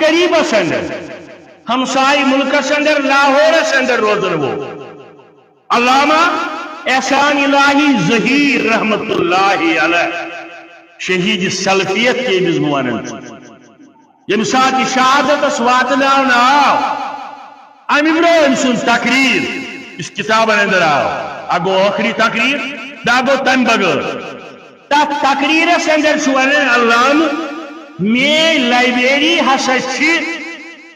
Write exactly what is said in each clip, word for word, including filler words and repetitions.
قریبس اندر، ہمسایہِ ملکس اندر، لاہورس اندر روزن وول علامہ احسان الہی ظہیر رحمت اللہ علیہ، شہید سلفیت ییٚمِس بہٕ ونان چھُس، ییٚمہِ ساتہٕ یہِ شہادتس واتناونہٕ آو، امہِ برونٛہہ أمۍ سٕنٛز تقریر یُس کتابن اندر آو، اکھ گوٚو ٲخری تقریر، بیٛاکھ گوٚو تمہِ بغٲر۔ تتھ تقریرس اندر چھُ ونان علامہٕ، میٲنۍ لائبریری ہسا چھِ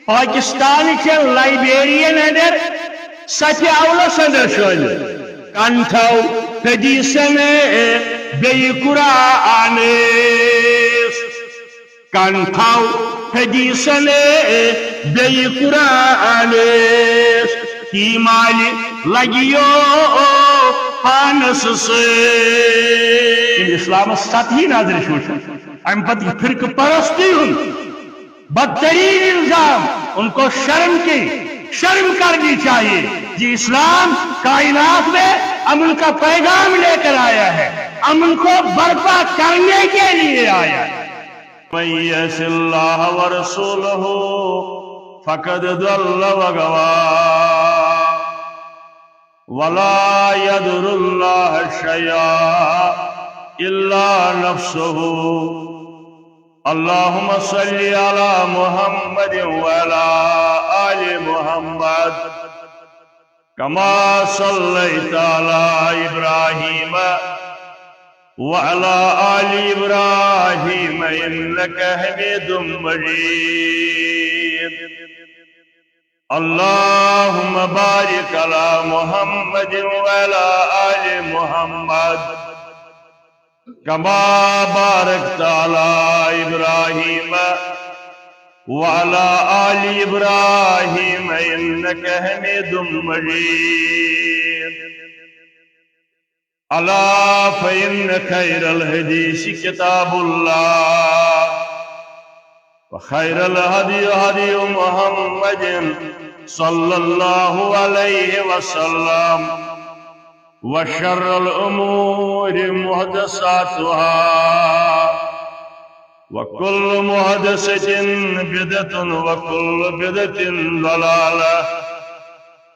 پاکستان چٮ۪ن لائبریرین اندر صفِ اولس اندر شٲمِل۔ کنتھو حدیثن بیٚیہِ قرآنس۔ کنتھو حدیثن بیٚیہِ قرآنس۔ تی مالہِ لگیو پانس سۭتۍ۔ ییٚلہِ اسلامس سطحی نظرِ چھُ وٕچھان، امہِ پتہٕ یہِ فرقہٕ پرستی ہُنٛد بدترین الزام، ان کو شرم کی، شرم کرنی چاہیے کہ اسلام کائنات میں امن کا پیغام لے کر آیا ہے، امن کو برپا کرنے کے لیے آیا ہے۔ من يعص الله ورسوله فقد ضل وغوى، ولا يضر الله شيئا إلا نفسه. اللهم صل على محمد وعلى آل محمد كما صليت على إبراهيم وعلى آل إبراهيم إنك حميد مجيد. اللهم بارك على محمد وعلى آل محمد كما باركت على إبراهيم وعلى آل إبراهيم إنك حميد مجيد. ألا فإن خير الحديث كتاب الله، وخير الهدي هدي محمد صلى الله عليه وسلم، وشر الأمور محدثاتها، وكل محدثة بدعة، وكل بدعة ضلالة،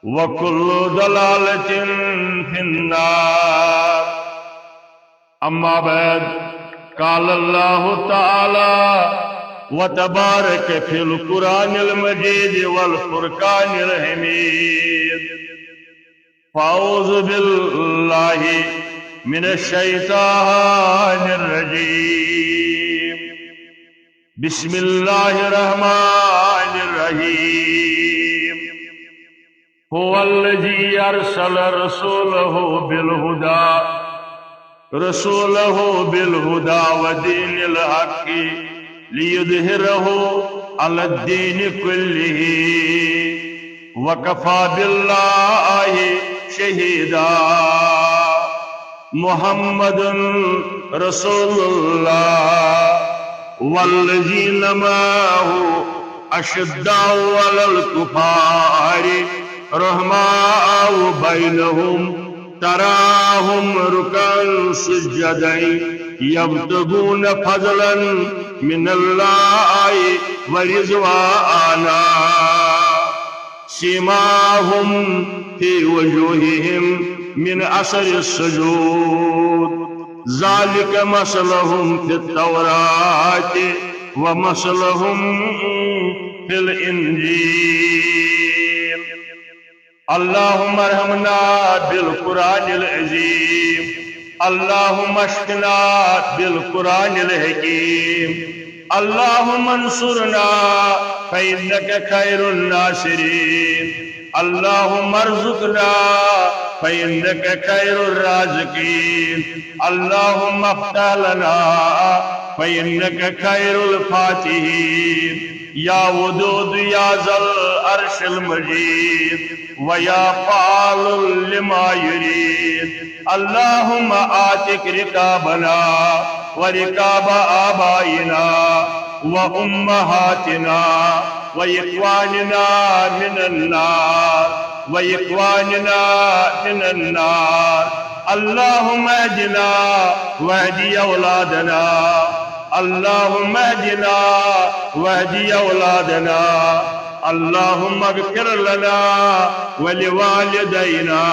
وكل ضلالة في النار. أما بعد، قال الله تعالى وتبارك في القرآن المجيد والفرقان الحميد: فأعوذ بالله من الشيطان الرجيم. بسم الله الرحمن الرحيم. هو الذي أرسل رسوله بالهدى، رسوله بالهدى ودين الحق ليظهره على الدين كله، وكفى بالله شهيدا. محمد رسول الله والذين معه أشداء على الكفار رحماء بينهم، تراهم ركعا سجدا يبتغون فضلا من الله ورضوانا. سيماهم في وجوههم من أثر السجود، ذلك مثلهم في التوراة ومثلهم في الإنجيل. اللهم ارحمنا بالقرآن العظيم. اللهم اشفنا بالقرآن الحكيم. اللهم انصرنا فإنك خير الناصرين. اللهم ارزقنا فإنك خير الرازقين. اللهم افتح لنا فإنك خير الفاتحين. يا ودود يا ذا العرش المجيد، ويا فعال لما يريد. اللهم اعتق رقابنا ورقاب آبائنا وأمهاتنا وإخواننا من النار، وإخواننا من النار. اللهم اهدنا واهد أولادنا اللهم اهدنا واهد أولادنا. اللهم اغفر لنا ولوالدينا.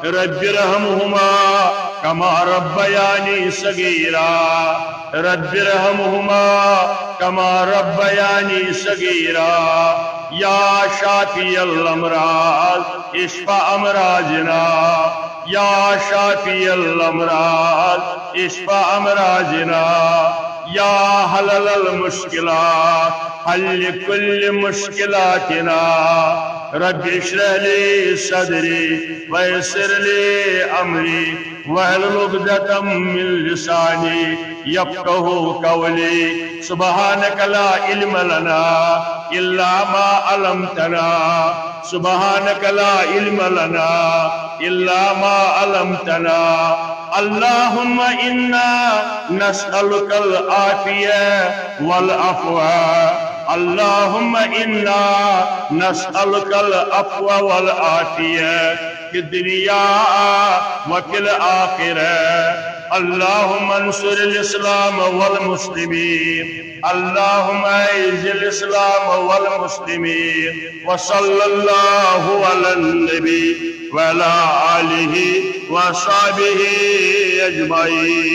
رب ارحمهما كما ربياني صغيرا. رب ارحمهما كما ربياني صغيرا. يا شافي الأمراض اشف أمراضنا. يا شافي الأمراض اشف أمراضنا. يا حلل المشكلات حل كل مشكلاتنا. رب اشرح لي صدري ويسر لي أمري واحلل عقدة من لساني يفقه قولي. سبحانك لا علم لنا إلا ما علمتنا. سبحانك لا علم لنا إلا ما علمتنا. اللهم إنا نسألك العافية والعفو. اللهم إنا نسألك العفو والعافية في الدنيا وفي الآخرة. اللهم انصر الإسلام والمسلمين. اللهم أعز الإسلام والمسلمين. وصلى الله على النبي وعلى آله وصحبه أجمعين.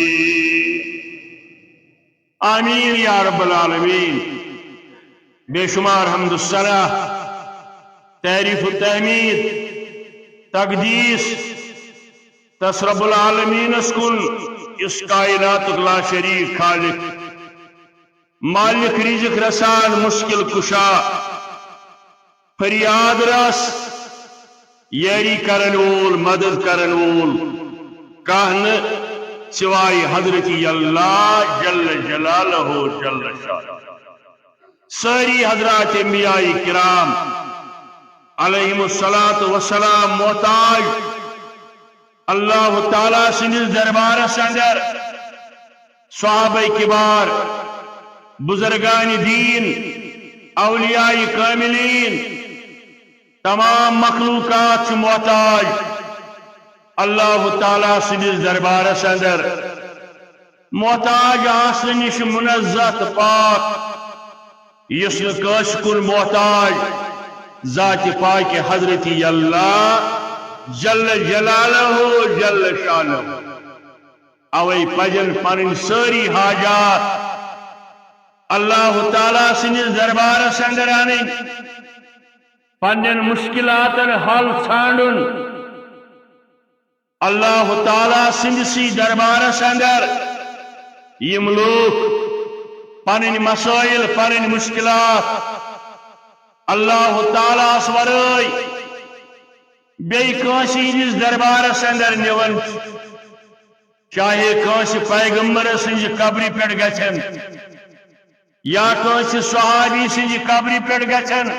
آمین یا رب العالمین۔ بے شمار حمد و ثنا، تعریف و تحمید، تقدیس تس رب العالمینس کن، یس کائناتک لا شریک خالق، مالک رزق رسان، مشکل کشا، فریاد رس، یاری کرن وول، مدد کرن وول کانٛہہ نہٕ سوائے حضرت اللہ جل جلالہ جل شانہ۔ سٲری حضرات انبیاء کرام علیہم الصلوۃ والسلام محتاج اللہ تعالیٰ سٕنٛدِس دربارس اندر۔ صحابہ کبار، بزرگان دین، اولیاء کاملین، تمام مخلوقات چھِ محتاج اللہ تعالیٰ سٕنٛدِس دربارس اندر۔ محتاج آسنہٕ نِش منزہ تہٕ پاک، یُس نہٕ کٲنٛسہِ کُن محتاج، ذات پاک حضرت اللہ جل جلالہ جل شانہ۔ اوے پزن پنٕنۍ سٲری حاجات اللہ تعالیٰ سٕنٛدِس دربارس اندر انٕنۍ، پننٮ۪ن مشکلاتن حل ژھانڈُن۔ اللہ تعالیٰ سٕنٛدِسٕے دربارس اندر یِم لوٗکھ پنٕنۍ مسائل، پنٕنۍ مشکلات اللہ تعالیٰ ہس ورٲے بیٚیہِ کٲنٛسہِ ہٕنٛدِس دربارس اندر نِوان چھِ، چاہے کٲنٛسہِ پیغمبر سٕنٛزِ قبرِ پٮ۪ٹھ گژھن، یا کٲنٛسہِ صحابی سٕنٛزِ قبرِ پٮ۪ٹھ گژھن،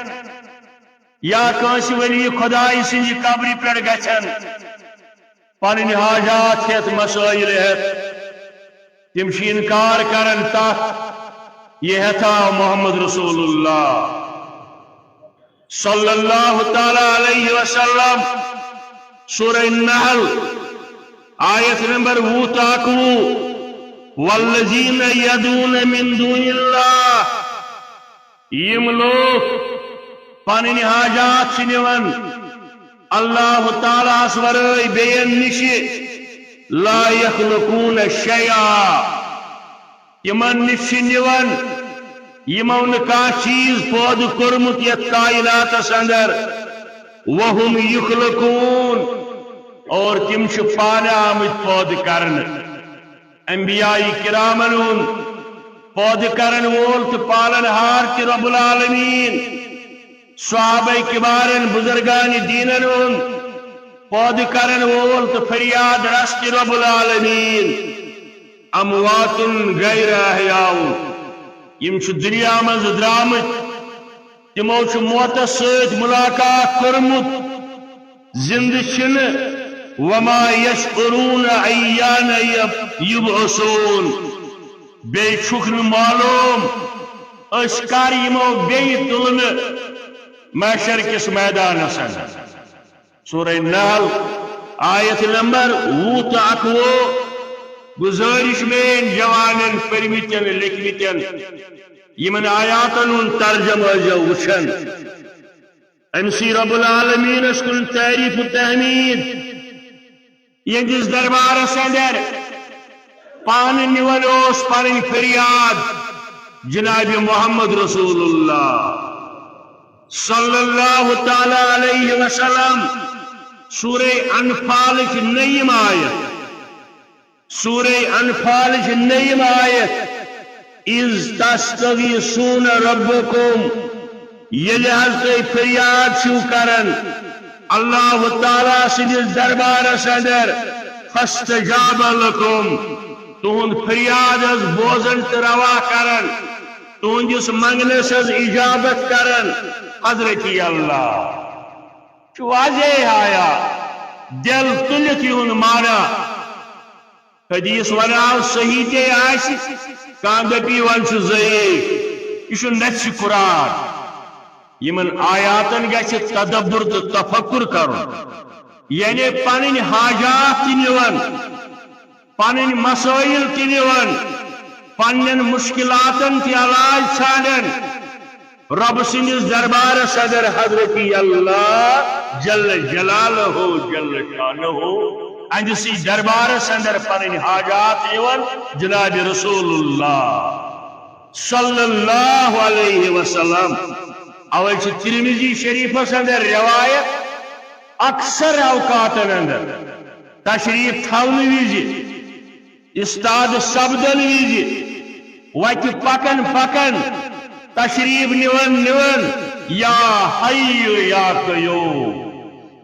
یا کٲنٛسہِ ولی خداے سٕنٛزِ قبرِ پٮ۪ٹھ گژھن، پنٕنۍ حاجات ہٮ۪تھ، مسائل ہٮ۪تھ، تِم چھِ انکار کران تتھ، یہِ ہٮ۪تھ آو محمد رسول اللہ صلی اللہ تعالیٰ علیہ وسلم۔ سورہ نحل، آیت نمبر وُہ تہٕ اَکوُہ، والذین یدعون من دون اللہ، یِم لوٗکھ پنٕنۍ حاجات چھِ نِوان اللہ تعالیٰ ہس ورٲے بیٚین نِشہِ، لا یخلقون شیئا، تِمن نِش چھِ نِوان یِمو نہٕ کانٛہہ چیٖز پٲدٕ کوٚرمُت یتھ کائناتس اندر، وهم یخلقون، اور تِم چھِ پانہٕ آمٕتۍ پٲدٕ کرنہٕ۔ انبیاء کرامن ہُنٛد پٲدٕ کرن وول تہٕ پالن ہار تہِ رب العالمین، صحابہ کبارن، بزرگان دینن ہُنٛد پٲدٕ کرن وول تہٕ فریاد رس تہِ رب العالمین۔ اموات غیر احیاء، یِم چھِ دُنیا منٛز درٛامٕتۍ، تِمو چھُ موتس سۭتۍ ملاقات کوٚرمُت، زِندٕ چھِنہٕ۔ وما یشعرون ایان یب-، یبعثون، بیٚیہِ چھُکھ نہٕ معلوم أسۍ کر یِمو بیٚیہِ تُلنہٕ محشر کِس میدانس اندر۔ سورہ نحل، آیت نمبر وُہ تہٕ اَکوُہ۔ گزارش میٲنۍ جوانن، پٔرمٕتٮ۪ن، لیکھمٕتٮ۪ن، یِمن آیاتن ہُنٛد ترجمہٕ ٲسۍزیو وٕچھان۔ أمۍ سٕے رب العالمینس کُن تعریف و تحمید، یہنٛدِس دربارس اندر پانہٕ نِوان اوس پنٕنۍ فریاد جناب محمد رسول اللہ صلی اللہ تعالی علیہ وسلم۔ سورہ انفالٕچ نٔیِم آیت، سورہ انفالٕچ نٔیِم آیت، "اذ تستغیثون ربکم"، ییٚلہِ حظ تُہۍ فریاد چھِو کران اللہ تعالیٰ سٕنٛدِس دربارس اندر، "فاستجاب لکم"، تُہُنٛد فریاد حظ بوزان تہٕ روا کران، تُہنٛدِس منگنس حظ اجابت کران حضرت اللہ۔ چھُ واضح آیا، دل تُلِتھ یِہُنٛد معنی۔ حدیث ونان صحیح تہِ آسہِ، کانٛہہ دپہِ وۄنۍ چھُ ضعیف، یہِ چھُ نفسِ قرآن۔ یِمن آیاتن گژھِ تدبر تہٕ تفکر کرُن، یعنی پنٕنۍ حاجات تہِ نِوان، پنٕنۍ مسٲیل تہِ نِوان، پننٮ۪ن مشکلاتن تہِ علاج ژھانڈان۔ رب سٕنٛدِس دربارس اندر حضرت اللہ جل جلالہ جل شانہ، أہنٛدِسٕے دربارس اندر پنٕنۍ حاجات نِوان جناب رسول اللہ صلی اللہ علیہ وسلم۔ اوے چھِ ترمذی شریفس اندر روایت، اکثر اوقاتن اندر تشریف تھاونہٕ وِزِ، استاد سپدن وِزِ، وتہِ پکن پکن تشریف نِوان نِوان، "یا حی یا قیوم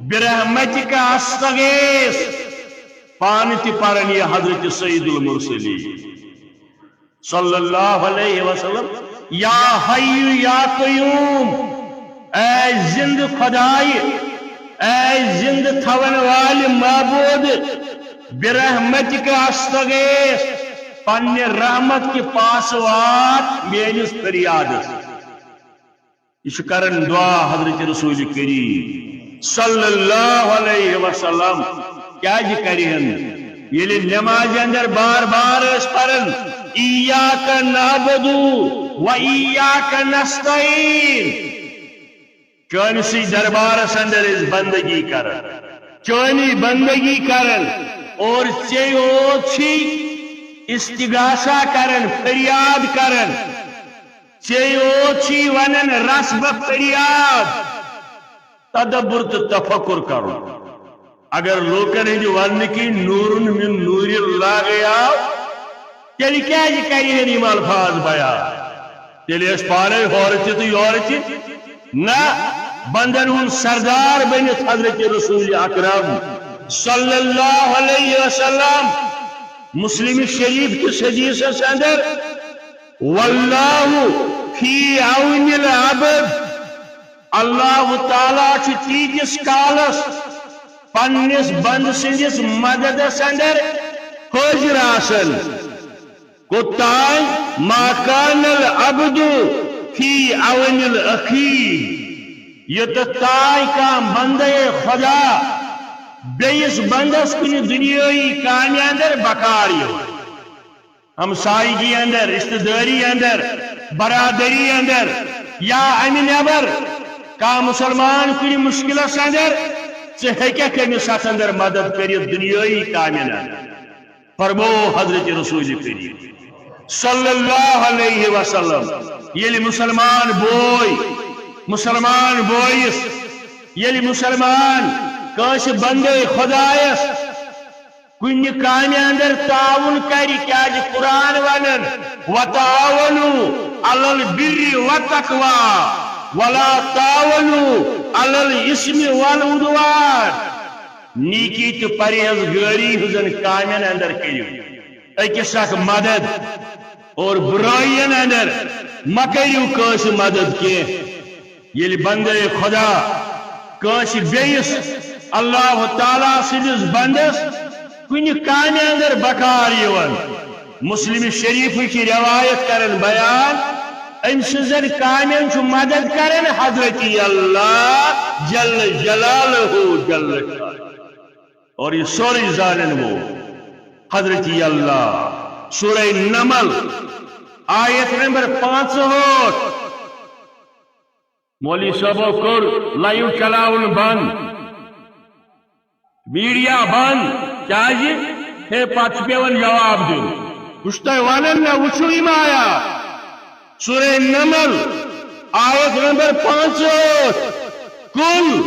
برحمتک استغیث"، پانہٕ تہِ پران یہِ حضرت سید المرسلین صلی اللہ علیہ وسلم، "یا حی یا قیوم"، اے زندٕ خدایہِ، اے زندٕ تھاون والہِ معبود، "برحمتک استغیث"، پننہِ رحمت کہِ پاسہٕ وات میٲنِس فریادس۔ یہِ چھُ کران دعا حضرت رسول کریم صلی اللہ علیہ وسلم۔ کیازِ کرِہن؟ ییٚلہِ نمازِ اندر بار بار ٲسۍ پران، "ایاک نعبد و ایاک نستعین"، چٲنِسٕے دربارس اندر أسۍ بندگی کران، چٲنی بندگی کران، اور ژے یوت چھِ استغاثہ کران، فریاد کران۔ ژے یوت چھی ونان رس بہ فریاد، تدبر تہٕ تفکر کرُن۔ اگر لوکن ہٕنٛدِ وننہٕ کِنۍ نورن من نور اللہ گٔیاو، تیٚلہِ کیازِ کرِہن یِم الفاظ بیان؟ تیٚلہِ ٲسۍ پانے ہورٕ تہِ تہٕ یورٕ تہِ۔ نہ، بندن ہُنٛد سردار بٔنِتھ حضرت رسول اکرم صلی اللہ علیہ وسلم۔ مسلم شریف کِس حدیثس اندر، "واللہ فی عون العبد"، اللہ تعالیٰ چھُ تیٖتِس کالس پننِس بندٕ سٕنٛدِس مددس اندر حٲضِر آسان۔ کوٚت تام؟ "ما کان العبد فی عون الاخی"، یوٚتتھ تام کانٛہہ بندے خدا بیٚیِس بندس کُنہِ دُنیٲیی کامہِ اندر بکار یِوان۔ ہمسایگی اندر، رشتہ داری اندر، برادری اندر، یا امہِ نٮ۪بر کانٛہہ مسلمان کُنہِ مشکلس اندر، ژٕ ہیٚککھ أمِس اتھ اندر مدد کٔرِتھ دُنیٲیی کامٮ۪ن اندر۔ فرمو حضرت رسول کریم صلی اللہ علیہ وسلم، ییٚلہِ مسلمان بوے، مسلمان بویس، ییٚلہِ مسلمان کٲنٛسہِ بندے خدایس کُنہِ کامہِ اندر تعاون کرِ، کیازِ قرآن ونان، "وتعاونوا علی البر والتقوی ولا تعاونوا علی الاثم والعدوان"، نیکی تہٕ پرہیزگٲری ہٕنٛزن کامٮ۪ن اندر کٔرِو أکِس اکھ مدد، اور برٲیین اندر مہ کٔرِو کٲنٛسہِ مدد کینٛہہ۔ ییٚلہِ بندے خدا کٲنٛسہِ بیٚیِس اللہ تعالیٰ سٕنٛدِس بندس کُنہِ کامہِ اندر بکار یِوان، مسلم شریفٕچ روایت کرن بیان، أمۍ سٕنٛزن کامٮ۪ن چھُ مدد کران حضرت اللہ جل جلالہ جل شانہ۔ اور یہِ سورُے زانن وول، حضرت اللہ، سورہ نمل، آیت نمبر پانٛژھ ہٲٹھ۔ مولوی صٲبو کوٚر لایِو چلاوُن بنٛد، میڈیا بنٛد، کیازِ؟ ہے، پتہٕ چھُ پٮ۪وان جواب دیُن۔ بہٕ چھُس تۄہہِ ونان، مےٚ وٕچھِو یِم آیات۔ سورہ نمل، آیت نمبر پانٛژھ ہٲٹھ۔ قل،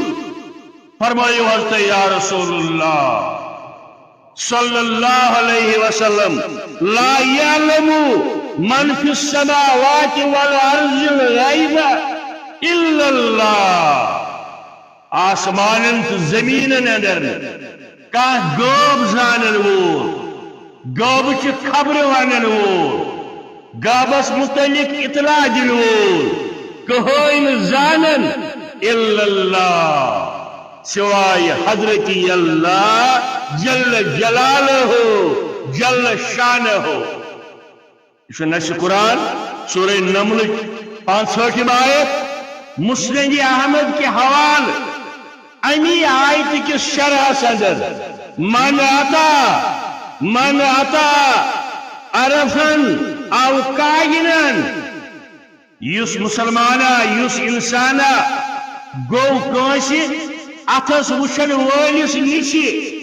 فرمٲیِو حض تُہۍ، یا رسول اللہ صلی اللہ علیہ وسلم، لا یعلم من فی السماوات والارض الغیب الا اللہ۔ آسمانن تہٕ زمینن اندر نہٕ کانٛہہ غٲب زانن وول، غٲبٕچہِ خبرٕ ونن وول، غٲبس متعلق اطلاع دِنہٕ وول کٕہٕنۍ نہٕ زانن الا اللہ، سوائے حضرت اللہ جل جلالہ، جل شانہ۔ یہِ چھُ نص قرآن، سورہ نملٕچ پانٛژھ ہٲٹھِم آیت، مسند احمد کہِ حوالہٕ امی آیتہِ کِس شرحس اندر، من اتی، من اتی عرفا او کاہنا، یُس مسلمانا، یُس انسانا گوٚو کٲنٛسہِ اتھس وٕچھن وٲلِس نِشہِ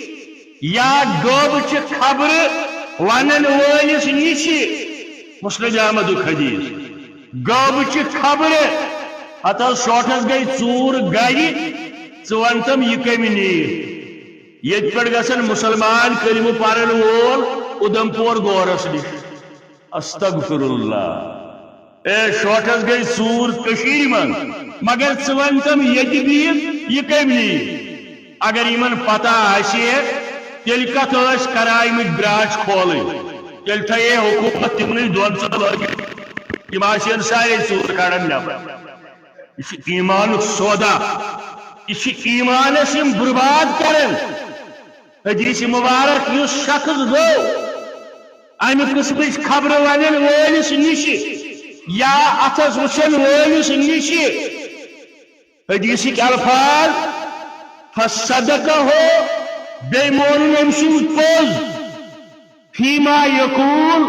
یا غٲبٕچہِ خبرٕ ونن وٲلِس نِشہِ، مسند احمدُک حدیث، غٲبٕچہِ خبرٕ، ہتہٕ حض شوٹھس گٔے ژوٗر گرِ، ژٕ ون تم یہِ کمہِ نِیہِ؟ ییٚتہِ پٮ۪ٹھ گژھن مسلمان کلمہٕ پرن وول اُدھمپور گورس نِش۔ استغفر اللہ۔ اے، شوٹھس گٔے ژوٗر کٔشیٖرِ منٛز، مگر ژٕ ون تم ییٚتہِ بِہِتھ یہِ کٔمۍ نی؟ اگر یِمن پتہ آسہِ ہے، تیٚلہِ کتھ ٲسۍ کرامٕتۍ برانچ کھولٕنۍ؟ تیٚلہِ تھایے حکوٗمت تِمنٕے دۄن ژۄن لٲگِتھ، تِم آسہِ ہن سارے ژوٗر کڑان نٮ۪بر۔ یہِ چھُ ایٖمانُک سودا، یہِ چھُ ایٖمانس یِم برباد کران۔ حدیث مبارک، یُس شخص گوٚو امہِ قٕسمٕچ خبرٕ ونن وٲلِس نِشہِ یا اتھس وٕچھن وٲلِس نِشہِ، حدیثٕکۍ الفاظ، فصدقہ، بیٚیہِ مونُن أمۍ سُنٛد پوٚز، فیما یقول،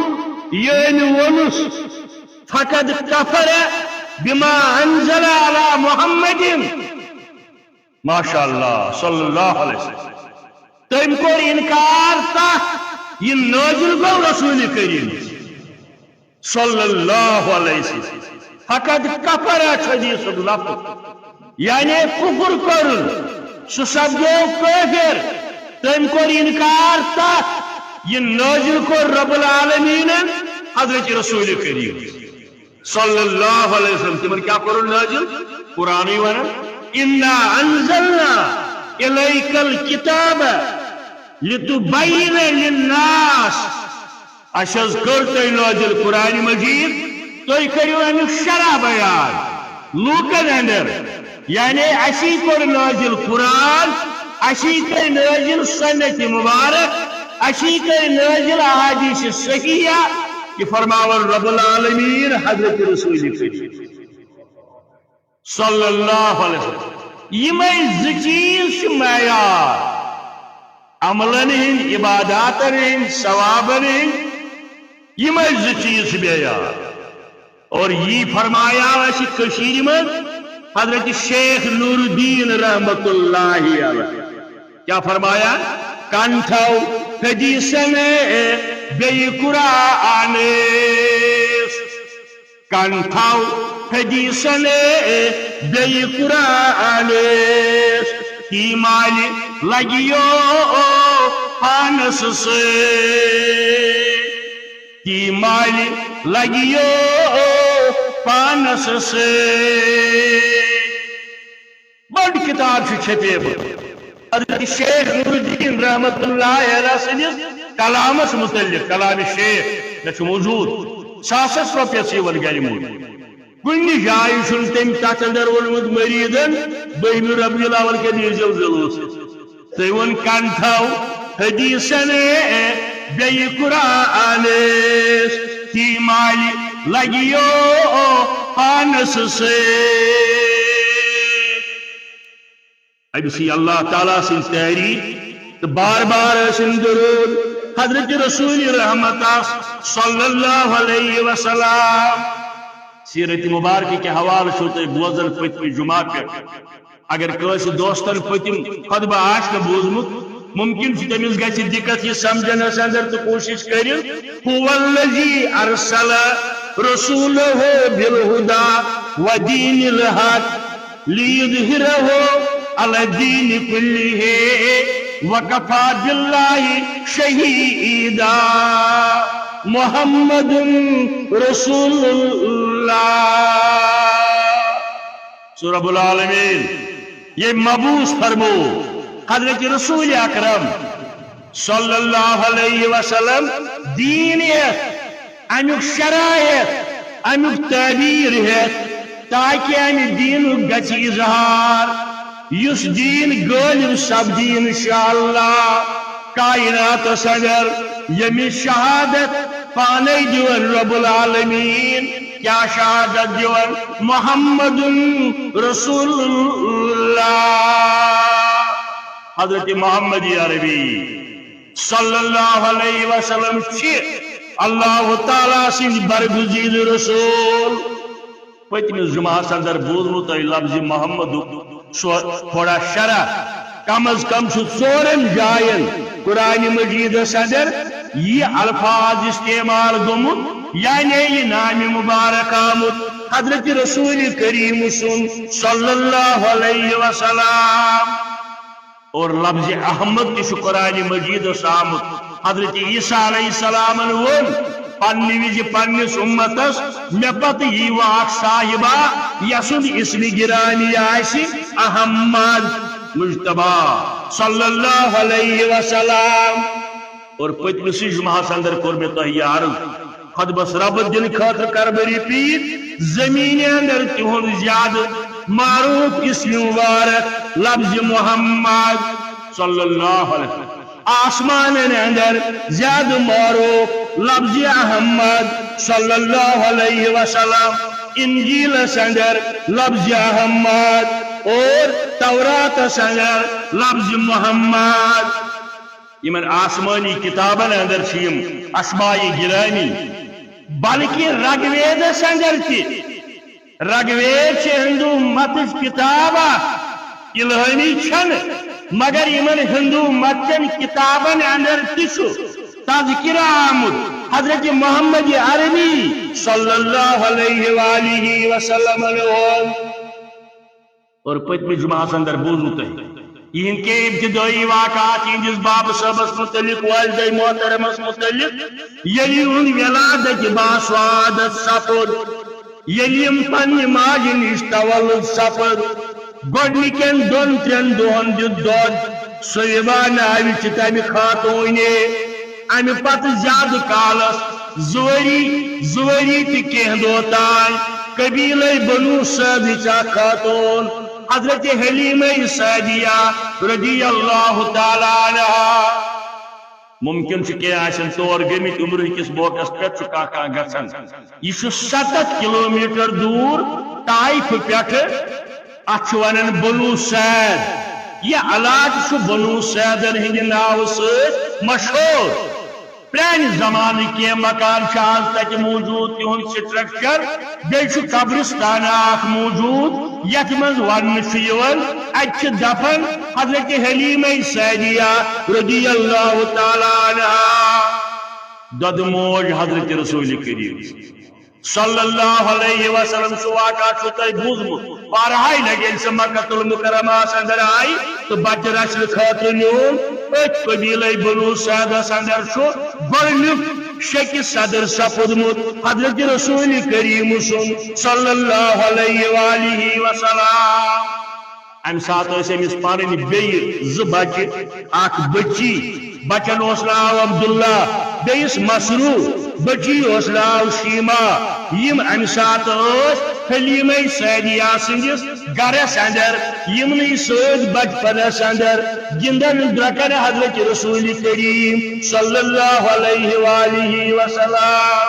یہِ أمۍ ووٚنُس، فقد کفر بما انزل علی محمد۔ ماشاء اللہ، صلی اللہ علیہ وسلم۔ تٔمۍ کوٚر انکار تتھ، یہِ نٲزِل گوٚو رسول کریم صلی اللہ علیہ وسلم۔ فقد کفر، چھُ حدیثُک لفظ، یعنی کفر کوٚرُن، سُہ سپدیو کٲفر۔ تٔمۍ کوٚر انکار تتھ، یہِ نٲزِل کوٚر رب العالمینن حضرت رسول کریم صلی اللہ علیہ وسلم۔ تِمن کیٛاہ کوٚرُن نٲزِل؟ قرآنٕے ونان، انا انزلنا الیک الکتاب لتبین للناس۔ اسہِ حض کٔر تۄہہِ نٲزِل قرآن مجید، تُہۍ کٔرِو امیُک شرح بیان لوٗکن اندر۔ یعنی اسی کوٚر نٲزِل قرآن، اسی کٔر نٲزِل سنت مبارک، اسی کٔر نٲزِل احادیث صحیحہ، یہِ فرماوان رب العالمین حضرت رسول کریم صلی اللہ علیہ وسلم۔ یِمے زٕ چیٖز چھِ معیار، عملن ہٕنٛدۍ، عباداتن ہٕنٛدۍ، ثوابن ہٕنٛدۍ، یِمے زٕ چیٖز چھِ معیار۔ اور یی فرمایاو اسہِ کٔشیٖرِ منٛز حضرت شیخ نور الدین رحمت اللہ علیہ۔ کیٛاہ فرمایا؟ کنٹھو حدیثن بیٚیہِ قرآن۔ کنٹھو حدیثن بیٚیہِ قرآن۔ تی مالہِ لگیو پانس سۭتۍ۔ تی مالہِ لگیو پانس سۭتۍ۔ بٔڑ کتاب چھِ چھپیمٕژ حضرت شیخ نور الدین رحمت اللہ علیہ سٕنٛدِس کلامس متعلق، کلام شیخ، مےٚ چھُ موجود، ساسس رۄپیس یِوان گرِ موٗجوٗد۔ کُنہِ جایہِ چھُنہٕ تٔمۍ تتھ اندر ووٚنمُت مریدن بٔہمہِ ربیع الاول کیٛاہ دٔلیٖل اوس۔ تٔمۍ ووٚن، کنٹھو حدیثن بیٚیہِ قرآن، تی مالہِ لگیو پانس سۭتۍ۔ أمۍ سٕے اللہ تعالیٰ سٕنٛز تعریٖف تہٕ بار بار ٲسِن درود۔ حضرت رسول رحمت آس صلی اللہ علیہ وسلم۔ سیرت مبارکہ کہ حوالہٕ چھُو تۄہہِ بوزان پٔتمہِ جمعہ پٮ۪ٹھ۔ اگر کٲنٛسہِ دوستن پٔتِم خطبہٕ آسہِ نہٕ بوٗزمُت، ممکن چھُ تٔمِس گژھِ دِقت یہِ سمجھنس اندر تہٕ کوٗشش کٔرِو۔ هو الذی ارسل رسولہ بالہدی ودین الحق لیظہرہ علی الدین کلہ وکفی باللہ شہیدا۔ محمد رسول اللہ۔ سو رب العالمین یہ مبعوث فرمو حضرت رسول اکرم صلی اللہ علیہ وسلم دین ہیتھ، امیک شرائع، امیک تعبیر ہیتھ، تاکہ امہ دینک گژھِ اظہار، یُس دین غالب سپدی انشاءاللہ۔ کائناتس اندر ییٚمِچ شہادت پانے دِوان رب العالمین، کیا شہادت دِوان؟ محمد رسول اللہ۔ حضرت محمد عربی صلی اللہ علیہ وسلم چھ اللہ تعالیٰ سٕنٛدۍ برگزیدٕ رسول۔ پٔتمِس جمعہس اندر بوٗزمُت تۄہہِ لفظ محمدُک سُہ تھوڑا شرح۔ کم از کم چھُ ژورن جاین قرآن مجیدس اندر یہِ الفاظ استعمال گوٚمُت، یعنی یہِ نام مبارک آمُت حضرت رسول کریم سُنٛد صلی اللہ علیہ وسلم۔ اور لفظ احمد تہِ چھُ قرآن مجیدس آمُت۔ حضرت عیسیٰ علیہ السلامن ووٚن پننہِ وِزِ پننِس امتس، مےٚ پتہٕ یی وۄنۍ اکھ صاحبہ، یسُنٛد اسمِ گرامی آسہِ احمد مجتبیٰ صلی اللہ علیہ وسلم۔ اور پٔتمِسٕے جمعہس اندر کوٚر مےٚ تۄہہِ یہِ عرض، خطبس ربط دِنہٕ خٲطرٕ کرٕ بہٕ repeat، زمینہِ اندر تِہُنٛد زیادٕ معروف اسم مبارک لفظ محمد صلی اللہ علیہ وسلم۔ آسمانن اندر زیادٕ معروف لفظ احمد صلی اللہ علیہ وسلم، انجیلس اندر لفظ احمد اور توراتس اندر لفظ محمد۔ یمن آسمانی کتابن اندر چھ یم اسماء گرامی، بلکہ رگ ویدس اندر تہ۔ رگ وید چھ ہندو متچ کتاب اکھ، الہٲمی چھنہ، مگر یمن ہندو متچن کتابن اندر تہ چھ تذکرہ آمت حضرت محمد عربی صلی اللہ علیہ وآلہ وسلم ہند۔ اور پٔتمہِ جمعہس اندر بوٗزوٕ تۄہہِ یِہنٛدۍ کینٛہہ ابتدٲئی واقعات یِہنٛدِس بابہٕ صٲبس مُتعلق، والدے محترمس مُتعلق، ییٚلہِ یِہُنٛد ولادت باسعادت سپُد، ییٚلہِ یِم پننہِ ماجہِ نِش تولد سپٕد، گۄڈنِکٮ۪ن دۄن ترٛٮ۪ن دۄہن دیُت دۄد، صویبہ ناوِ چھِ تمہِ خاتوٗنہِ۔ امہِ پتہٕ زیادٕ کالس، زٕ ؤری، زٕ ؤری تہٕ کینٛہہ دۄہ تام، قبیلے بنو سعدٕچ اکھ خاتوٗن، حضرت حلیمہ سعدیہ رضی اللہ تعالیٰ عنہا۔ ممکن چھُ کینٛہہ آسن تور گٔمٕتۍ عمرٕ کِس موقعس پٮ۪ٹھ چھُ کانٛہہ کانٛہہ گژھان۔ یہِ چھُ ستتھ کلومیٹر دوٗر طائف پٮ۪ٹھٕ۔ اتھ چھِ ونان بنو سعد۔ یہِ علاقہٕ چھُ بنو سعدن ہٕنٛدِ ناوٕ سۭتۍ مشہوٗر۔ پرانہِ زمانٕکۍ کینٛہہ مکان چھِ آز تتہِ موٗجوٗد، تِہُنٛد structure۔ بیٚیہِ چھُ قبرستان اکھ موٗجوٗد، یتھ منٛز وننہٕ چھُ یِوان، اتہِ چھِ دفن حضرت حلیمہ سعدیہ رضی اللہ تعالیٰ عنہا۔ دۄدٕ موج حضرت رسول کریم صلی اللہ علیہ وسلم سُہ واقعہ چھُو تۄہہِ بوٗزمُت۔ بارہاے لگہِ ییٚلہِ سُہ مکۃ المکرمہس اندر آیہِ تہٕ بچہِ رچھنہٕ خٲطرٕ نیوٗن۔ أتھۍ قبیلے بنو سعدس اندر چھُ گۄڈٕنیُک شیٚکہِ صدر سپُدمُت حضرت رسول کریم سُنٛد صلی اللہ علیہ وآلہ وسلم۔ امہِ ساتہٕ ٲسۍ أمِس پنٕنۍ بیٚیہِ زٕ بچہِ، اکھ بچی، بچن اوس ناو عبداللہ، بیٚیِس مسروٗر، بچی اوس ناو شیما۔ یِم امہِ ساتہٕ ٲسۍ حلیمہ سعدیہ سٕنٛدِس گرس اندر، یِمنٕے سۭتۍ بچپنس اندر گِنٛدان درٛۄکن حضرت رسول کریم صلی اللہ علیہ وآلہ وسلم۔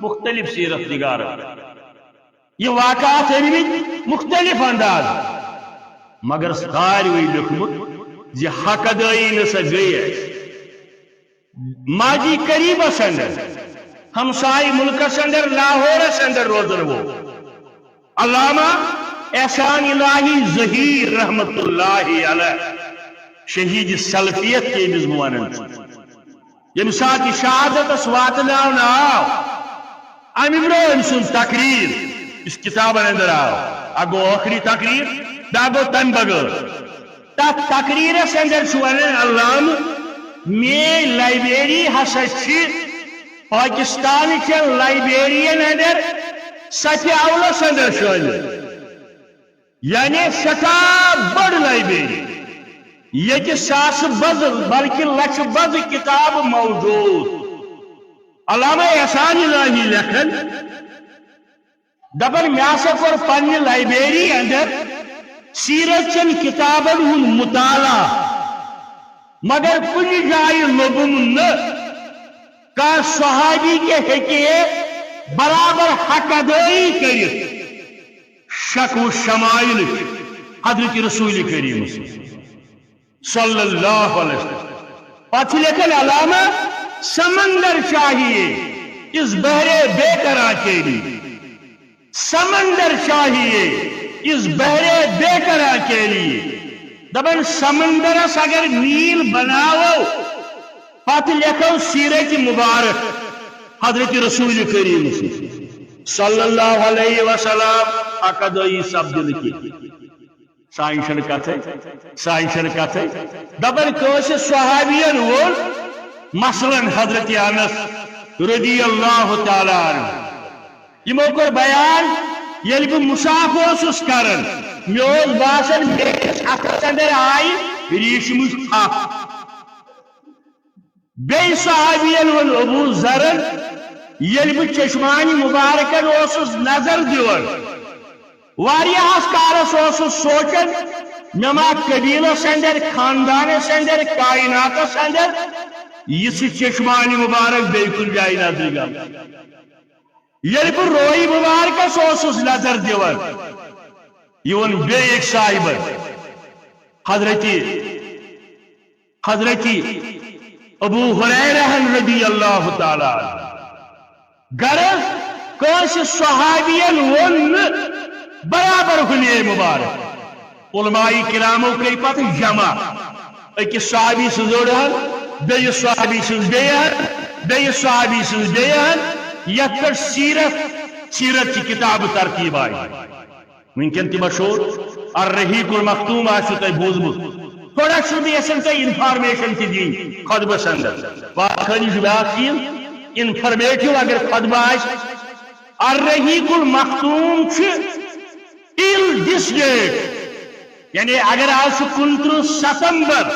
مختلف سیرت نگارن یہ واقعات أنمٕتۍ مختلف انداز، مگر ساروٕے لیوٚکھمُت زِ حق ادٲیی نہ سا گٔے اَسہِ۔ ماضی قریبس اندر، ہمسائے ملکس اندر، لاہورس اندر روزن وول علامہ احسان الہی ظہیر رحمت اللہ علیہ، شہید سلفیت کے بزموانن، ییٚمہِ ساتہٕ یہِ شہادتس واتناونہٕ آو، امہِ برونٛہہ أمۍ سُنٛد تقریر یُس کِتابن اندر آو، اکھ گوٚو ٲخری تقریر، بیٛاکھ گوٚو تمہِ بغٲر۔ تتھ تقریرس اندر چھُ ونان علامہٕ، میٲنۍ لائبریری ہسا چھِ پاکستان چٮ۪ن لائبریرین اندر صفِ اولس اندر شٲمِل۔ یعنی سٮ۪ٹھاہ بٔڑ لائبریری، ییٚتہِ ساسہٕ بزٕ بلکہِ لچھِ بزٕ کِتابہٕ موجود۔ علامہ احسان الہی لیکھان، دپان، مےٚ ہسا کوٚر پننہِ لائبریری اندر سیرت چٮ۪ن کِتابن ہُنٛد مطالعہ، مگر کُنہِ جایہِ لوٚبُم نہٕ کانٛہہ صحابی کہِ ہیٚکہِ ہے برابر حق ادٲیی کٔرِتھ شکوہ شمائل حضرت رسول کریم صلی اللہ علیہ وسلم۔ پتہٕ لیکھن علامہ، سمندر چاہیے اس بحر بے قرار کے لیے، سمندر چاہیے اس بحر بے قرار کے لیے۔ دپان سمندرس اگر نیل بناوو، پتہٕ لیکھو سیرت مبارک حضرت رسول کریم صلی اللہ علیہ وسلم، حق ادٲیی سپدِ نہٕ کینٛہہ۔ سانہِ چھنہٕ کتھے، سانہِ چھنہٕ کتھے۔ دپان کٲنٛسہِ صحابین ووٚن، مثلاً حضرت انس رضی اللہ تعالیٰ عنہ، یِمو کوٚر بیان، ییٚلہِ بہٕ مُصاف اوسُس کران، مےٚ اوس باسان میٲنِس اتھس اندر آیہِ ریشمٕچ پھپھ۔ بیٚیہِ صحابین ووٚن ابو ذرن، ییٚلہِ بہٕ چشمانِ مبارکن اوسُس نظر دِوان، واریاہس کالس اوسُس سونچان، مےٚ ما قبیلس اندر، خاندانس اندر، کائناتس اندر یِژھ چشمانِ مبارک بیٚیہِ کُنہِ جایہِ نظرِ گٔمٕژ۔ ییٚلہِ بہٕ روے مبارکس اوسُس نظر دِوان، یہِ ووٚن بیٚیہِ أکۍ صاحبن، حضرت، حضرت ابو ہریرہ رضی اللہ تعالیٰ عنہ۔ غرض، کٲنٛسہِ صحابین ووٚن نہٕ برابر حلیہ مبارک۔ علماء کرامو کٔرۍ پتہٕ جمع، أکِس صحابی سٕنٛز أڑ ہن، بیٚیِس صحابی سٕنٛز بیٚیہِ ہن، بیٚیِس صحابی سٕنٛز بیٚیہِ ہن، یتھ پٮ۪ٹھ سیرت، سیرت چہِ کتابہٕ ترتیب آیہِ۔ وٕنکٮ۪ن تہِ مشہوٗر الرحیق المختوم آسِوٕ تۄہہِ بوٗزمُت۔ تھوڑا چھُس بہٕ یژھان تۄہہِ انفارمیشن تہِ دِنۍ خطبس اندر۔ وارٕ خٲلی چھُ بیٛاکھ چیٖز، انفارمیٹو اگر خطبہٕ آسہِ، الرحیق المختوم چھُ till this date، یعنی اگر آز چھُ کُنترٕہ ستمبر،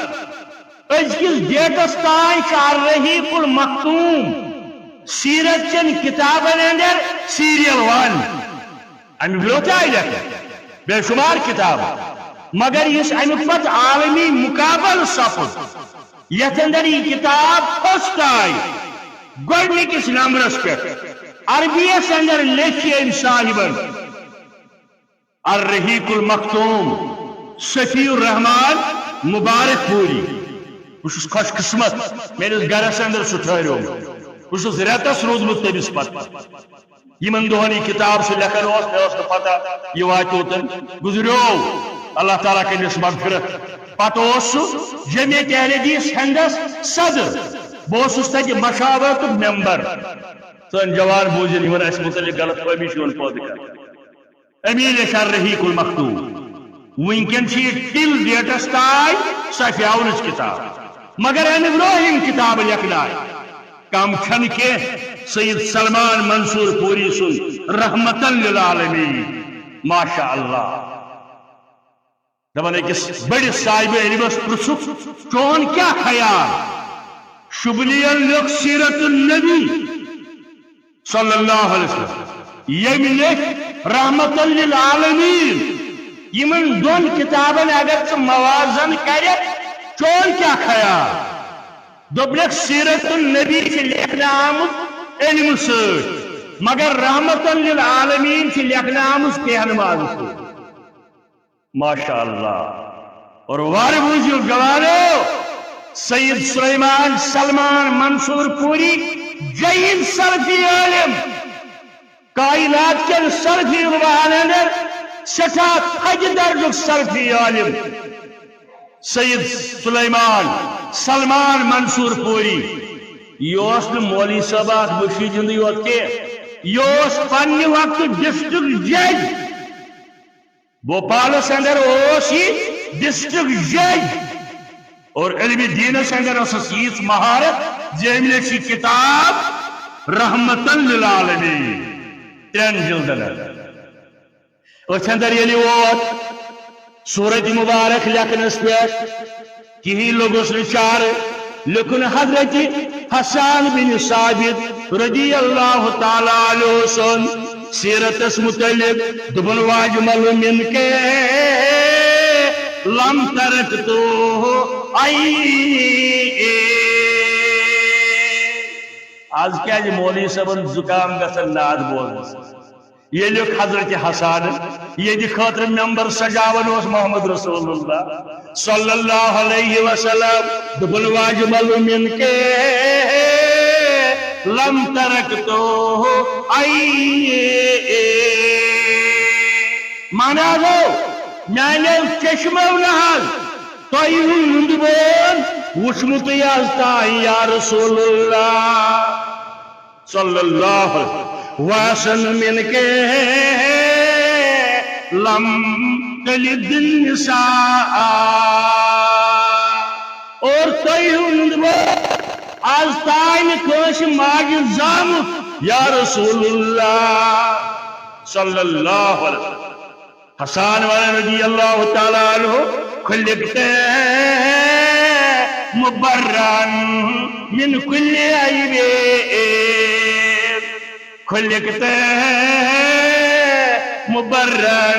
أزکِس ڈیٹس تام چھُ الرحیق المختوم سیرت چٮ۪ن کتابن اندر سیریل ون۔ امہِ برونٛہہ تہِ آیہِ لیکھنہٕ بے شمار کتاب، مگر یُس امیُک پتہٕ عالمی مقابل سپُد، یتھ اندر یہِ کتاب first آیہِ گۄڈنِکِس نمبرس پٮ۪ٹھ، عربیس اندر لیکھِ أمۍ صاحبن الرحیق المختوم صفی الرحمان مبارک پوری۔ بہٕ چھُس خۄش قسمت، میٲنِس گرس اندر سُہ ٹھہریومُت۔ بہٕ چھُس رٮ۪تس روٗدمُت تٔمِس پتہٕ۔ یِمن دۄہن یہِ کتاب سُہ لیکھان اوس، مےٚ ٲس نہٕ پتہ یہِ واتہِ اوٚتن۔ گُزریو، اللہ تعالیٰ کٔرِنس مغفرت۔ پتہٕ اوس سُہ جمعیت اہل حدیث ہندس صدر۔ بہٕ اوسُس تتہِ مشاورتُک ممبر۔ سٲنۍ جوان بوٗزِن یِمن اسہِ متعلق غلط فہمی چھِ یِوان پٲدٕ کرنہٕ۔ امی لیکھِ الرحیق المختوم۔ وٕنکٮ۪ن چھِ یہِ till date س تام صفِ اولٕچ کتاب۔ مگر امہِ برونٛہہ یِم کتابہٕ لیکھنہٕ آیہِ، کم چھنہٕ کینٛہہ سید سلمان منصور پوری سُنٛد رحمتاً للعالمین۔ ماشاء اللہ۔ دپان أکِس بٔڑِس صاحبِ علمس پرژھُکھ، چون کیٛاہ خیال؟ شبلیَن لیوٚکھ سیرت النبی صلی اللہ علیہ وسلم، ییٚمۍ لیکھۍ رحمتاً للعالمین۔ یِمن دۄن کتابن اگر ژٕ موازن کرکھ، چون کیٛاہ خیال؟ دوٚپنکھ، سیرت النبی چھِ لیکھنہٕ آمُت علمہٕ سۭتۍ، مگر رحمتاً للعالمین چھِ لیکھنہٕ آمٕژ کینٛہہ نمازٕ سۭتۍ۔ ماشاء اللہ۔ اور وارٕ بوٗزِو جوانو، سید سلیمان سلمان منصور پوری، جین سلفی عالم، کائنات کٮ۪ن سلفی علماہن اندر سٮ۪ٹھاہ تھدِ درجُک سلفی عالم۔ سید سلیمان سلمان منصور پوری، یہِ اوس نہٕ مولوی صٲب اکھ مُرشِد ہُنٛدُے یوت کینٛہہ، یہِ اوس پننہِ وقتہٕ ڈسٹرکٹ جج۔ بھوپالس اندر اوس یہِ ڈسٹرکٹ جج اور علم دینس اندر ٲسس ییژ مہارت زِ أمۍ لیچھ یہِ کتاب رحمتن للعالمین ترٛٮ۪ن جلدن اندر۔ أتھۍ اندر ییٚلہِ ووت سورت مبارک لیکھنس پٮ۪ٹھ، کِہیٖنۍ لوٚگُس نہٕ چارٕ۔ لیوٚکھُن حضرت حسان بن ثابت رضی اللہ تعالیٰ عنہ سُنٛد سیرتس متعلق، دوٚپُن، واجمل منک لم ترکتہ عینی۔ آز کیازِ مولوی صٲبن زُکام گژھان نعت بوزنس؟ ییٚلہِ حضرت حسن، ییٚتہِ خٲطرٕ ممبر سجاوان اوس محمد رسول اللہ صلی اللہ علیہ وسلم، دوٚپُن، واجمل منک لم ترکتہ عینی۔ مانا گوٚو، میانیو چشمو نہ حظ تۄہہِ ہُنٛد بون وُچھمُتٕے از تام یا رسول اللہ۔ صلی اللہ علیہ وسلم، منک لم تلد النساء۔ اور تۄہہِ ہُنٛد بون از تام کٲنٛسہِ ماجہِ زامُت یا رسول اللہ صلی اللہ علیہ وسلم۔ حسان والا رضی اللہ تعالیٰ عنہ، خلقت مبرا من کل عیب، خلقت مبرا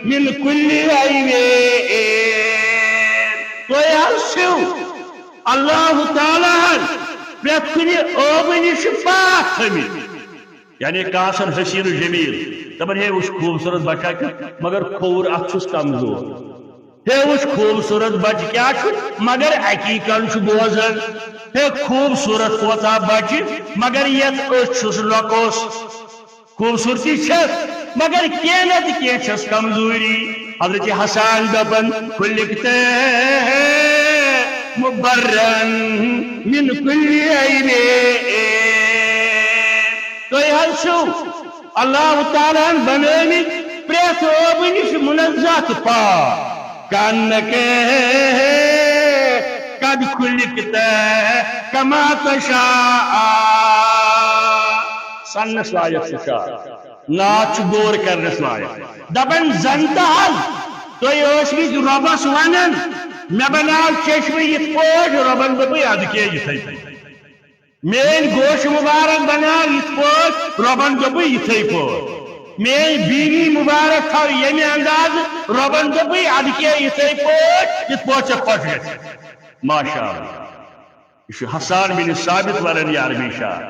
من کل عیب۔ تُہۍ حظ چھِو اللہ تعالیٰ ہن پرٛٮ۪تھ کُنہِ عٲبہٕ نِش پاک تھٲمٕتۍ۔ یعنی کانٛہہ آسان حسین و جمیل، دپان، ہے وٕچھ خوٗبصوٗرت بچہ کیُتھ، مگر کھووُر اتھ چھُس کمزور۔ ہے وٕچھ خوٗبصوٗرت بچہ کیٛاہ چھُ، مگر اکی کن چھُ بوزان۔ ہے خوٗبصوٗرت کوتاہ بچہ، مگر یتھ أچھ چھُس لۄکُس۔ خوٗبصوٗرتی چھس، مگر کینٛہہ نتہٕ کینٛہہ چھس کمزوری۔ حضرت حسان دپان، خلقت مبرا من کل عیب۔ تُہۍ حظ چھِو اللہ تعالیٰ ہن بنٲومٕتۍ پرٛٮ۪تھ عٲبہٕ نِش منزہ تہٕ پاک۔ کانک قد خلقت کما تشاء۔ سننس لایق چھُ شاہ۔ نعت چھُ غور کرنس لایق۔ دپان زن تہ حظ تُہۍ ٲسمٕتۍ رۄبس ونان، مےٚ بناو چشمہٕ یِتھ پٲٹھۍ، رۄبن دوٚپُے ادٕ کیٛاہ یِتھے پٲٹھۍ۔ میٲنۍ گوش مبارک بناو یِتھ پٲٹھۍ، رۄبن دوٚپُے یِتھے پٲٹھۍ۔ میٲنۍ بیٖنی مبارک تھاو ییٚمہِ اندازٕ، رۄبن دوٚپُے ادٕ کیٛاہ یِتھے پٲٹھۍ، یِتھ پٲٹھۍ ژےٚ خۄش گژھِ۔ ماشاء اللہ۔ یہِ چھُ حسان بن ثابت ونان، یا عربی شاہ،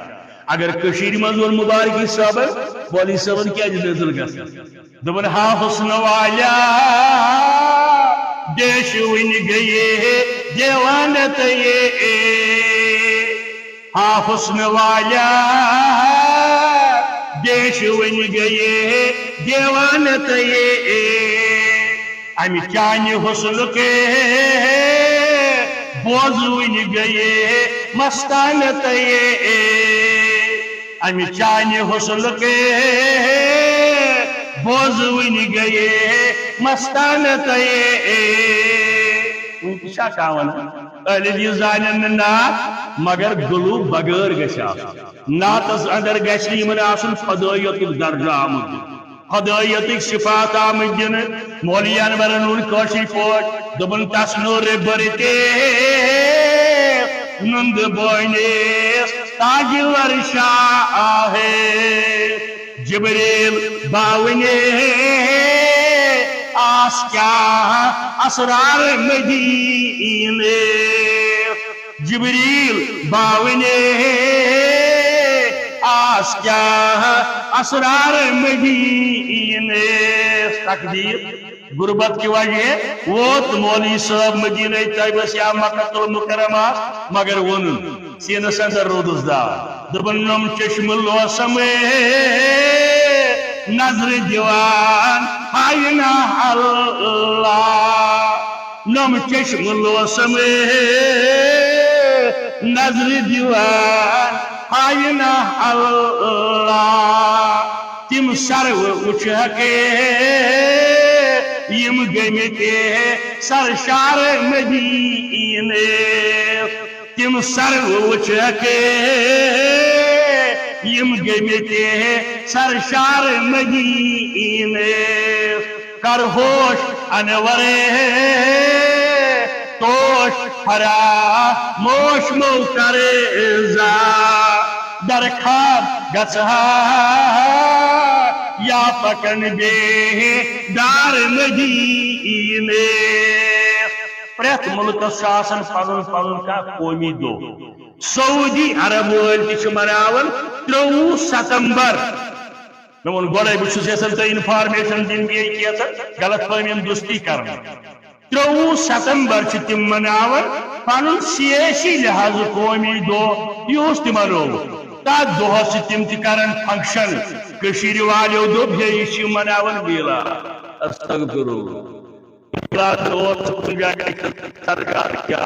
اگر کٔشیٖرِ منٛز ووٚن مبارکی صٲبن، مولوی صٲبن کیٛازِ نٔزٕل گژھان؟ دوٚپُن، ہا حسن والیا، دیش وٕنہِ گٔیے دیوانہٕ تہٕ یہ۔ ہا حسن والیا، دیش وٕنہِ گٔیے دیوانہٕ تہٕ یہ۔ امہِ چانہِ حسنُک بوزوٕنۍ گٔیے مستانہٕ تہٕ یہ۔ امہِ چانہِ حسنُک بوزوٕنۍ گٔیے مستانہٕ تہٕ یہ۔ وٕنہِ تہِ چھا کانٛہہ ونان؟ اہل حدیث زانن نہٕ نعت، مگر گلو بغٲر گژھِ آسُن۔ نعتس اندر گژھِ نہٕ یِمن آسُن خدٲیتُک درجہٕ آمُت دِنہٕ۔ خدٲیتٕکۍ صفات آمٕتۍ دِنہٕ۔ مولوی انورن ووٚن کٲشِر پٲٹھۍ، دوٚپُن، تس نوٗرِ بٔرِتھ نُند بٲنِس تاجور شاہ۔ جبریل باونہِ آس کیٛاہ اسرار مدیٖنہٕ۔ جبریل باونہِ آس کیٛاہ اسرار مدیٖنہٕ۔ تقدیر غربت کہِ وجہ ووت مولوی صٲب مدینہ طیبس یا مکہ المکرمہ، مگر ووٚنُن سینس اندر روٗدُس دار۔ دوٚپُن، نۄم چشمہٕ لوسمے نظرِ دِوان ہاینہ اللہ۔ نۄم چشمہٕ لوسمے نظرِ دِوان ہاینہ اللہ۔ تِم سرٕ وٕچھکھ یِم گٔمٕتۍ سرشار مدیٖنہٕ۔ تِم سرٕ وٕچھکھ یِم گٔمٕتۍ سرشار مدیٖنہٕ۔ کر ہوش انور توش فراموش مو کر زا۔ در خواب گژھا یا پکن بے دار مدیٖنہٕ۔ پرٛٮ۪تھ مُلکس چھُ آسان پنُن پنُن کانٛہہ قومی دۄہ۔ سعودی عرب وٲلۍ تہِ چھِ مناوان ترٛۆوُہ ستمبر۔ مےٚ ووٚن گۄڈَے، بہٕ چھُس یژھان تۄہہِ information دِنۍ، بیٚیہِ کینٛژھا غلط فہمی ہُنٛد دُستی کرنہٕ۔ ترٛۆوُہ ستمبر چھِ تِم مناوان پنُن سیٲسی لحاظہٕ قومی دۄہ۔ یہِ اوس تِمن رول۔ تتھ دۄہس چھِ تِم تہِ کران function۔ کٔشیٖرِ والیو دوٚپ، ہے، یہِ چھِ مناوان میٖلاد۔ استغفر اللہ۔ میٖلاد اوس سُہ جاے سرکار کیٛاہ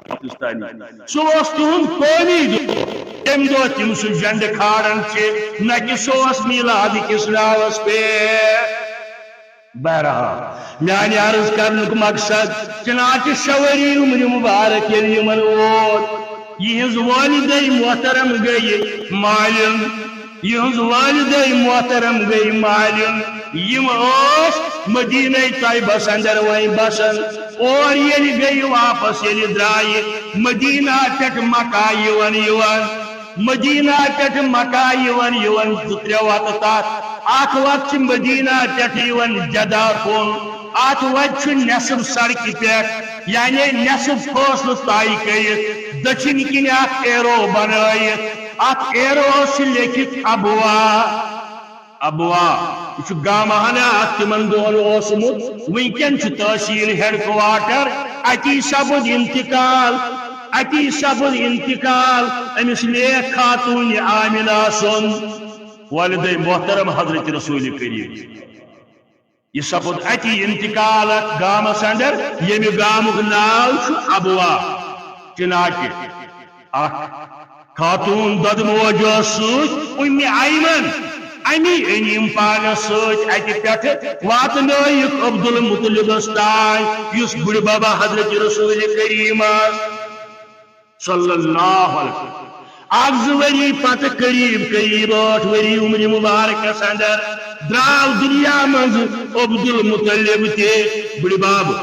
پاکستانی۔ سُہ اوس تِہُنٛد قومی دۄہ۔ تَمہِ دۄہ تِم سُہ جنڈٕ کھالان چھِ، نہ کہِ سُہ اوس میٖلاد کِس ناوس پٮ۪ٹھ۔ بہرحال، میانہِ عرض کرنُک مقصد، چنانچہ شوری عمر مبارک ییٚلہِ یِمن ووت، یِہنٛز والدے محترم گٔیہِ مالِن، یِہنٛز والدے محترم گٔیہِ مالِن۔ یِم ٲسۍ مدینہ طیبس اندر وۄنۍ بسان۔ اور ییٚلہِ گٔیہِ واپس، ییٚلہِ درٛایہِ مدینہ پٮ۪ٹھ مکہ یِوان یِوان، مدینہ پٮ۪ٹھ مکہ یِوان یِوان زٕ ترٛےٚ وتہٕ تتھ۔ اکھ وتھ چھِ مدینہ پٮ۪ٹھ یِوان جدہ کُن، اتھ وتہِ چھُ نصف سڑکہِ پٮ۪ٹھ، یعنی نصف فٲصلہٕ طے کٔرِتھ دٔچھِنۍ کِنۍ اکھ arrow بنٲیِتھ۔ اتھ arrowس چھُ لیکھِتھ ابوا۔ ابوا، یہِ چھُ گامہٕ ہنا اتھ تِمن دۄہن اوسمُت۔ وٕنکٮ۪ن چھُ تحصیل headquarter۔ اتی سپُد انتقال، اتی سپُد انتقال أمِس نیک خاتون آمنہ سُنٛد، والدے محترم حضرت رسول کریم۔ یہِ سپُد اتی انتقال اتھ گامس اندر، ییٚمہِ گامُک ناو چھُ ابوا۔ چنانچہ اکھ خاتون دۄدٕ موج ٲس سۭتۍ، اُمہِ ایمن، امی أنۍ یِم پانس سۭتۍ۔ اتہِ پٮ۪ٹھٕ واتنٲیِکھ عبدالمطلبس تام، یُس بُڈِ ببا حضرت رسول کریمس صلی اللہ علیہ وسلم۔ اکھ زٕ ؤری پتہٕ قریب قریب ٲٹھ ؤری عمرِ مبارکس اندر درٛاو دُنیا منٛز عبدالمطلب تہِ، بُڈِ بب،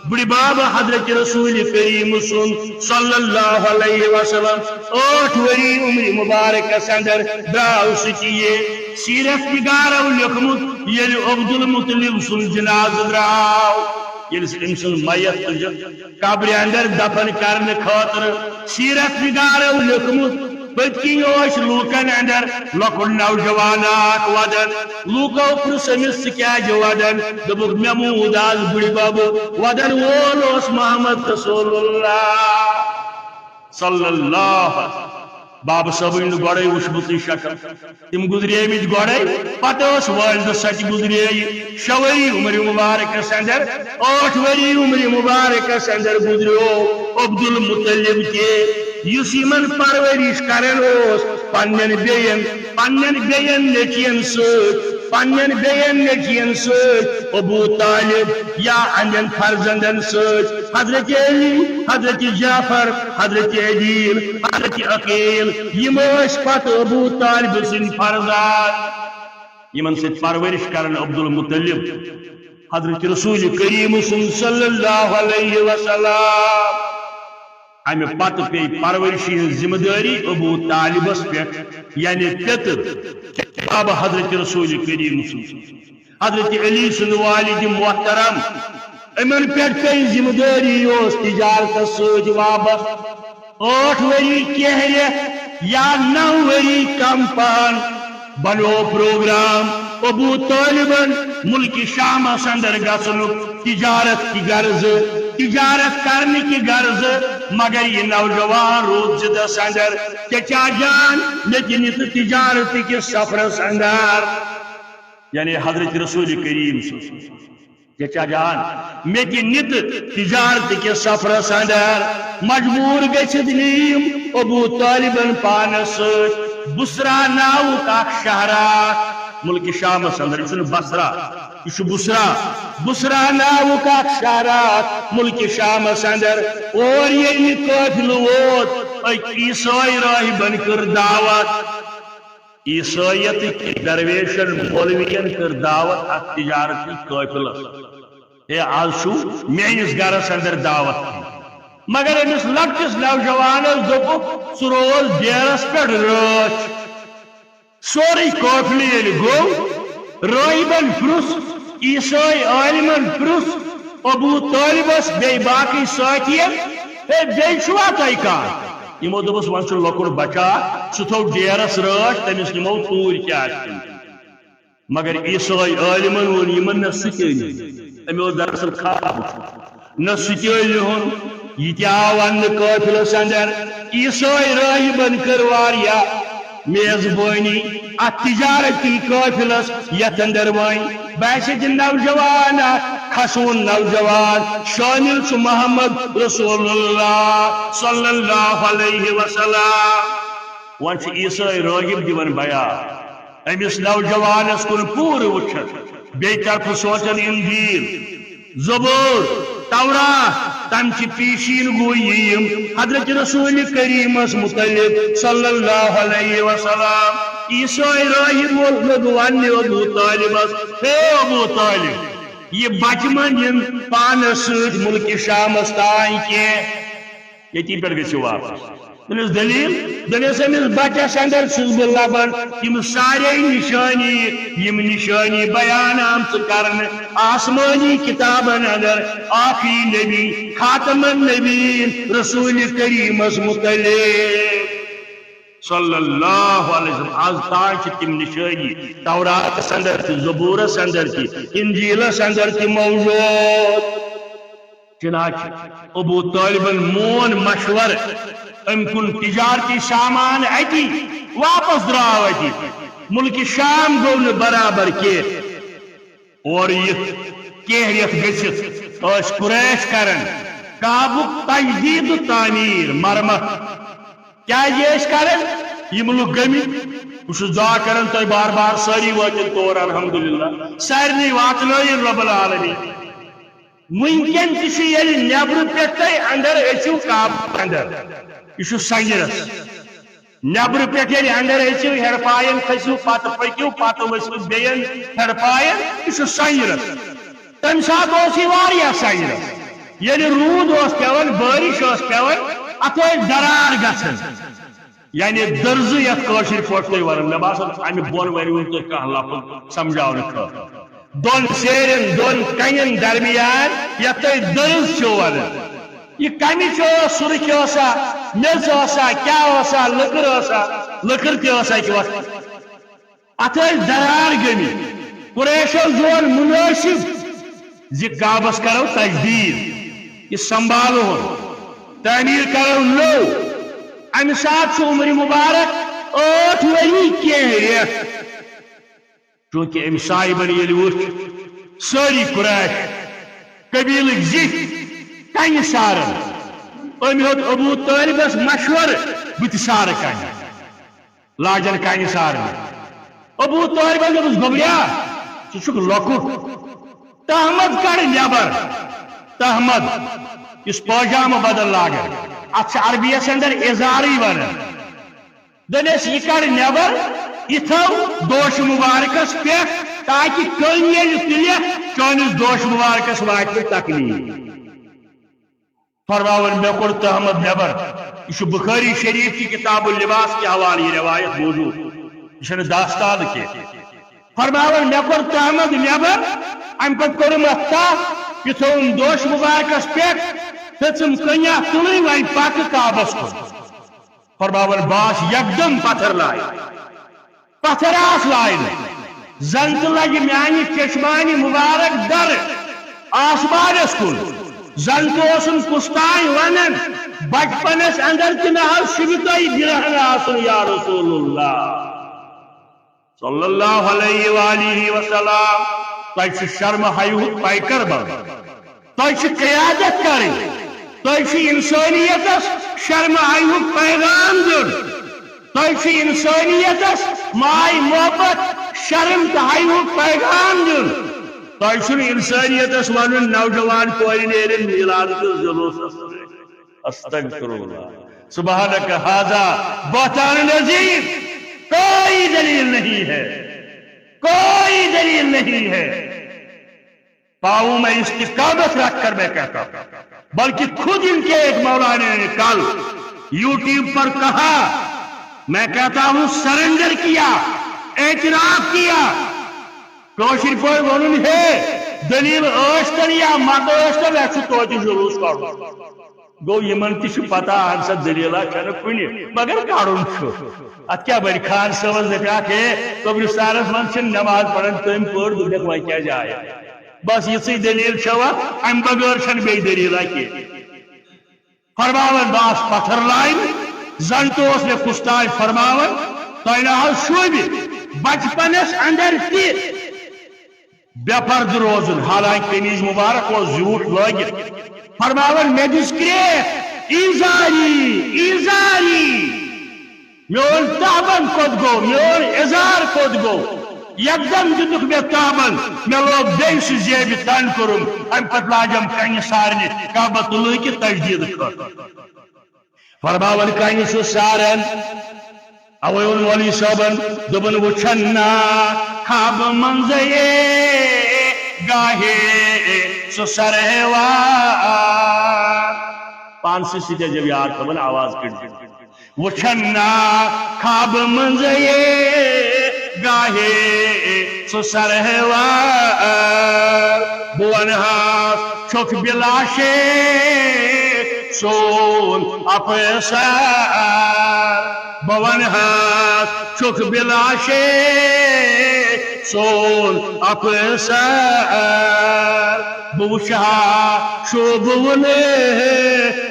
بُڈِ بب حضرت رسول کریم سُنٛد صلی اللہ علیہ وسلم۔ ٲٹھ ؤری عمرِ مبارکس اندر درٛاو سُہ تہِ۔ یہِ سیرت نگارو لیوٚکھمُت، ییٚلہِ عبدالمطلب سُنٛد جنازٕ درٛاو، ییٚلہِ سُہ أمۍ سٕنٛز میت تُجہِ قبرِ اندر دفن کرنہٕ خٲطرٕ، سیرت نگارو لیوٚکھمُت، پٔتۍ کِنۍ اوس لوٗکن اندر لۄکُٹ نوجوان اکھ ودان۔ لوٗکو پرُژھ أمِس، "ژٕ کیازِ ودان؟" دوٚپُکھ، "مےٚ موٗد از بُڈِ بب۔" ودان وول اوس محمد رسول اللہ صلی اللہ علیہ وسلم۔ بابہٕ صٲبٕنۍ نہٕ گۄڈَے وٕچھمٕژٕے شکل۔ تِم گُزریمٕتۍ گۄڈَے، پتہٕ ٲس والدٕ سۄ تہِ گُزرییہِ۔ شےٚ ؤری عمرِ مبارکس اندر، ٲٹھ ؤری عمرِ مبارکس اندر گُزریو عبدالمطلب تہِ، یُس یِمن پرورش کران اوس پننٮ۪ن بیٚین، پننٮ۪ن بیٚین نیٚچوٮ۪ن سۭتۍ، پننٮ۪ن بیٚین نیٚچوٮ۪ن سۭتۍ، ابو طالب یا اہندٮ۪ن فرزندن سۭتۍ، حضرت علی، حضرت جعفر، حضرت عدیل، حضرت عقیل، یِم ٲسۍ پتہٕ ابو طالب سٕنٛدۍ فرزند۔ یِمن سۭتۍ پرورش کران عبدالمطلب، حضرت رسول کریم سُنٛد صلی اللہ علیہ وسلم۔ امہِ پتہٕ پیٚیہِ پرورشہِ ہٕنٛز ذمہٕ دٲری ابو طالبس پٮ۪ٹھ، یعنی پیٚتٕر بابہٕ حضرت رسول کریم سُنٛد۔ حضرت علی سُنٛد والد محترم، یِمن پٮ۪ٹھ پیٚیہِ ذمہٕ دٲری، یہِ اوس تجارتس سۭتۍ وابستہٕ۔ ٲٹھ ؤری کینٛہہ رٮ۪تھ یا نو ؤری کم پہن بنوو پروگرام۔ ابو طالبن ملک شامس اندر گژھنُک تجارت کہِ غرضہٕ، تجارت کرنہٕ کہِ غرضہٕ، مگر یہِ نوجوان روٗد ضدس اندر، چچا جان، مےٚ تہِ نہِ تہٕ تجارت کِس سفرس اندر۔ یعنی حضرت رسول کریم صلی اللہ علیہ وسلم۔ چچا جان، مےٚ تہِ نہِ تہٕ تجارت کِس سفرس اندر۔ مجبوٗر گٔژھِتھ نِیِم ابو طالبن پانس سۭتۍ۔ بصرہ ناوُک اکھ شہر اکھ، ملک شامس اندر، یہِ چھُنہٕ بصرہ، یہِ چھُ بصرہ۔ بصرہ ناوُک اکھ شہر اکھ ملک شامس اندر۔ اور ییٚلہِ یہِ قٲفلہٕ ووت، أکۍ عیسٲے راہبن کٔر دعوت۔ عیسٲیتٕکۍ درویشن، مولوین کٔر دعوت اتھ تجارتی قٲفلس۔ ہے، از چھُو میٲنِس گرس اندر دعوت کھیٚنۍ۔ مگر أمِس لۄکٹِس نوجوانس دوٚپُکھ، ژٕ روز ڈیرس پٮ۪ٹھ رٲچھ۔ سورُے قٲفلہٕ ییٚلہِ گوٚو، رٲہبن پرُژھ، عیسٲے عٲلمن پرُژھ، ابو طالبس بیٚیہِ باقٕے سٲتھین، ہے، بیٚیہِ چھُوا تۄہہِ کانٛہہ؟ یِمو دوٚپُس، وۄنۍ چھُ لۄکُٹ بچہ، سُہ تھوٚو ڈیرس رٲچھ، تٔمِس نِمو توٗرۍ کیٛاہ آسہِ۔ مگر عیسٲے عٲلمن ووٚن یِمن، نہ، سُہ تہِ أنِو۔ أمۍ اوس دراصل خواب وُچھمُت۔ نہ، سُہ تہِ أنِہُن۔ یہِ تہِ آو وننہٕ قٲفلس اندر۔ عیسٲے رٲہبن کٔر واریاہ میزبٲنی اتھ تجارتی قٲفلس، یتھ اندر وۄنۍ باسہِ تہِ نوجوان اکھ، کھسوُن نوجوان، شٲمِل چھُ محمد رسول اللہ صلی اللہ علیہ وسلم۔ وۄنۍ چھُ عیسٲے رٲہب دِوان بیان۔ أمِس نوجوانس کُن پوٗرٕ وٕچھِتھ، بیٚیہِ طرفہٕ سونچان انجیل، زبور، تورات، تم چہِ پیشین گویی یِم حضرت رسول کریمس متعلق صلی اللہ علیہ وسلم۔ عیسٲے رٲہب اوس لوٚگ وننہِ ابو طالبس، ہے ابو طالب، یہِ بچہٕ مہ نِن پانس سۭتۍ ملک شامس تام کینٛہہ۔ ییٚتی پٮ۪ٹھ گٔژھِو واپس۔ دٔپِس دٔلیٖل، دٔپِس أمِس بچس اندر چھُس بہٕ لبان یِم سارے نشٲنی، یِم نشٲنی بیان آمژٕ کرنہٕ آسمٲنی کتابن اندر، آخری نبی، خاتم النبیین، رسول کریمس متعلق۔ صلی اللہ علیہ وسلم۔ از تام چھِ تِم نشٲنی توراتس اندر تہِ، زبورس اندر تہِ، انجیلس اندر تہِ موجود۔ چنانچہ ابو طالبن مون مشورٕ، أمۍ کُن تجارتی سامان اتی، واپس درٛاو اتی۔ ملک شام گوٚو نہٕ برابر کینٛہہ۔ اورٕ یِتھ کینٛہہ رٮ۪تھ گٔژھِتھ ٲسۍ قریش کران کعبُک تجدید و تعمیر، مرمت۔ کیٛازِ ٲسۍ کران؟ یِم لُکھ گٔمٕتۍ۔ بہٕ چھُس دعا کران تۄہہِ بار بار، سٲری وٲتِن تور، الحمدللہ۔ سارنٕے واتنٲیِن رب العالمین۔ وٕنکٮ۪ن تہِ چھُ، ییٚلہِ نٮ۪برٕ پٮ۪ٹھ تۄہہِ اندر أژِو کعبہٕ اندر، یہِ چھُ سنگرس۔ نٮ۪برٕ پٮ۪ٹھ ییٚلہِ اندر أژِو، ہیرپاین کھٔسِو، پتہٕ پٔکِو، پتہٕ ؤسِو بیٚین ہیرپاین، یہِ چھُ سنگرس۔ تمہِ ساتہٕ اوس یہِ واریاہ سنگرس۔ ییٚلہِ روٗد اوس پٮ۪وان، بٲرِش ٲس پٮ۪وان، اتھ ٲسۍ درار گژھان۔ یعنی دٔرزٕ یتھ کٲشِر پٲٹھۍ تُہۍ ونان، مےٚ باسان، امہِ بۄن ؤنِو نہٕ تُہۍ کانٛہہ لفظ سمجھاونہٕ خٲطرٕ۔ دۄن سیرٮ۪ن، دۄن کنٮ۪ن درمیان یتھ تُہۍ دٔرز چھِو ونان۔ یہِ کمِچ ٲس؟ سُرخ ٲسا، میٚژ ٲسا، کیٛاہ ٲسا، لٔکٕر ٲسا؟ لٔکٕر تہِ ٲس اکہِ وقتہٕ۔ اتھ ٲسۍ درار گٔمٕتۍ۔ قریشو زون منٲسِب زِ کعبس کرو تجدید، یہِ سنبھالہون، تعمیٖر کرو نوٚو۔ امہِ ساتہٕ چھُ عمر مبارک ٲٹھ ؤری کینٛہہ رٮ۪تھ۔ چونکہ أمۍ صاحبن ییٚلہِ وُچھ، سٲری قریش قبیلٕکۍ زِٹھۍ کنہِ سارن، أمۍ ہیوٚت ابو طالبس مشورٕ، بہٕ تہِ سارٕ کنہِ۔ لاجن کنہِ سارنہِ۔ ابو طالبن دوٚپُس، گوٚبریا، ژٕ چھُکھ لۄکُٹ، تہمد کڑ نٮ۪بر۔ تہمد، یُس پٲجامہٕ بدل لاگان، اتھ چھِ عربی یس اندر ازارٕے ونان۔ دوٚپنس، یہِ کڑ نٮ۪بر، یہِ تھاو دوش مبارکس پٮ۪ٹھ، تاکہ کٔنۍ ییٚلہِ تُلہِ، چٲنِس دوش مبارکس واتہِ نہٕ تکلیف۔ فرماوان، مےٚ کوٚڑ تہمد نٮ۪بر۔ یہِ چھُ بخاری شریف کہِ کتاب اللباس کہِ حوالہٕ یہِ روایت موجود۔ یہِ چھنہٕ داستان کینٛہہ۔ فرماوان، مےٚ کوٚڑ تہمد نٮ۪بر، امہِ پتہٕ کوٚرُم اتھ تپھ، یہِ تھوٚوُم دوش مبارکس پٮ۪ٹھ، ہیٚژٕم کٔنۍ اکھ تُلٕنۍ، وۄنۍ پکہٕ کعبس کُن۔ فرماوان، بہٕ آس یکدم پتھر لایہِ۔ پتھر آس لاینہٕ۔ زن تہِ لگہِ میانہِ چشمانہِ مبارک در آسمانس کُن۔ زن تہِ اوسُم کُستام ونان، بچپنس اندر تہِ نہ حظ چھُ تۄہہِ برہن آسُن یا رسول اللہ صلی اللہ علیہ وآلہ وسلم۔ تۄہہِ چھُ شرمہٕ حیاہُک پیکر بنُن۔ تۄہہِ چھِ قیادت کرٕنۍ۔ تۄہہِ چھُ انسٲنیتس شرمہٕ حیاہُک پیغام دیُن۔ تۄہہِ چھُ انسٲنیتس ماے محبت، شرم تہٕ حیاہُک پیغام دیُن۔ تۄہہِ چھُنہٕ انسٲنیتس ونُن نوجوان کورِ نیرن میلاد کِس جلوسس سۭتۍ۔ استغفر اللہ۔ سبحانک ھذا بہتان عظیم۔ کوئی دلیل نہیں ہے، کوئی دلیل نہیں ہے۔ پاؤں میں استقامت رکھ کر میں کہتا ہوں، بلکہ خود ان کے ایک مولانا نے کل یوٹیوب پر کہا، میں کہتا ہوں سرنڈر کیا، اعتراف کیا۔ کٲشِر پٲٹھۍ ووٚنُن ہے، دٔلیٖل ٲسۍ تَن یا مَتہٕ ٲسۍ تَن، اَسہِ چھُ توتہِ جلوٗس کَڑُن۔ گوٚو، یِمن تہِ چھِ پتہ، اہن سا، دٔلیٖلہ چھَنہٕ کُنہِ، مگر کَڑُن چھُ۔ اَتھ کیٛاہ بَنہِ؟ خان صٲبَس دَپہِ اَکھ، ہے، قبرستانَس منٛز چھِنہٕ نٮ۪ماز پَران، تٔمۍ پٔر، دوٚپنَکھ، وۄنۍ کیٛازِ آیہِ؟ بَس یِژٕے دٔلیٖل چھَوا؟ اَمہِ بغٲر چھَنہٕ بیٚیہِ دٔلیٖلہ کینٛہہ۔ فرماوان باس پتھر لاینہٕ، زن تہِ اوس مےٚ کُستام فرماوان، تۄہہِ نہ حظ شوٗبہِ بچپنس اندر تہِ بے پردٕ روزُن، حالانکہ قمیٖض مبارک اوس زیوٗٹھ لٲگِتھ۔ فرماوان، مےٚ دِژ کرٛیکھ، ایٖزاری، ایٖزاری۔ میون تہبند کوٚت گوٚو؟ میون اِزار کوٚت گوٚو؟ یکدم دِتُکھ مےٚ تہبند، مےٚ لوگ بیٚیہِ سُہ زیبہِ تن کوٚرُم۔ اَمہِ پتہٕ لاجم کنہِ سارنہِ کعبۃ اللہ کہِ تجدیٖد خٲطرٕ۔ فرماوان کنہِ چھُ سارن۔ اوے ووٚن مولوی صٲبن، دوٚپُن، وٕچھن نا خواب منٛزے گاہے سُہ سروا۔ پانسٕے سۭتۍ ٲسۍ زیو یاد تھاوان، آواز کٔڑۍ زیو۔ وٕچھن نا خواب منٛزے گاہے سُہ سروا۔ بہٕ ونہٕ ہس چھُکھ بِلا شے سون افسر۔ بہٕ ونہٕ ہس چھُکھ بِلا شے سون افسر۔ بہٕ وٕچھِ ہا شوٗبوُن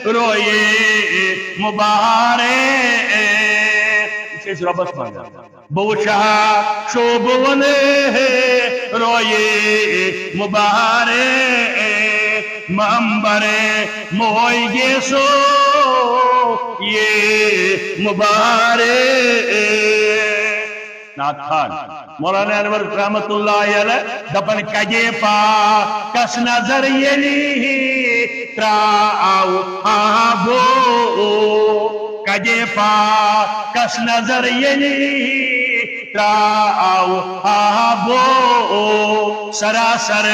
رویے مبارے۔ یہِ چھِ أسۍ رۄبَس منٛگان۔ بہٕ وٕچھِ ہا شوٗبوُن رویے مبارے، ممبرے موہوئی گے سو یہ مبارے۔ نعت خوان مولانا انور رحمت اللہ علیہ دپان، کجے پاکس نظر ییٚلہِ تراو ہا بو، کجے پاکس نظر ییٚلہِ تراو ہا بو، سراسر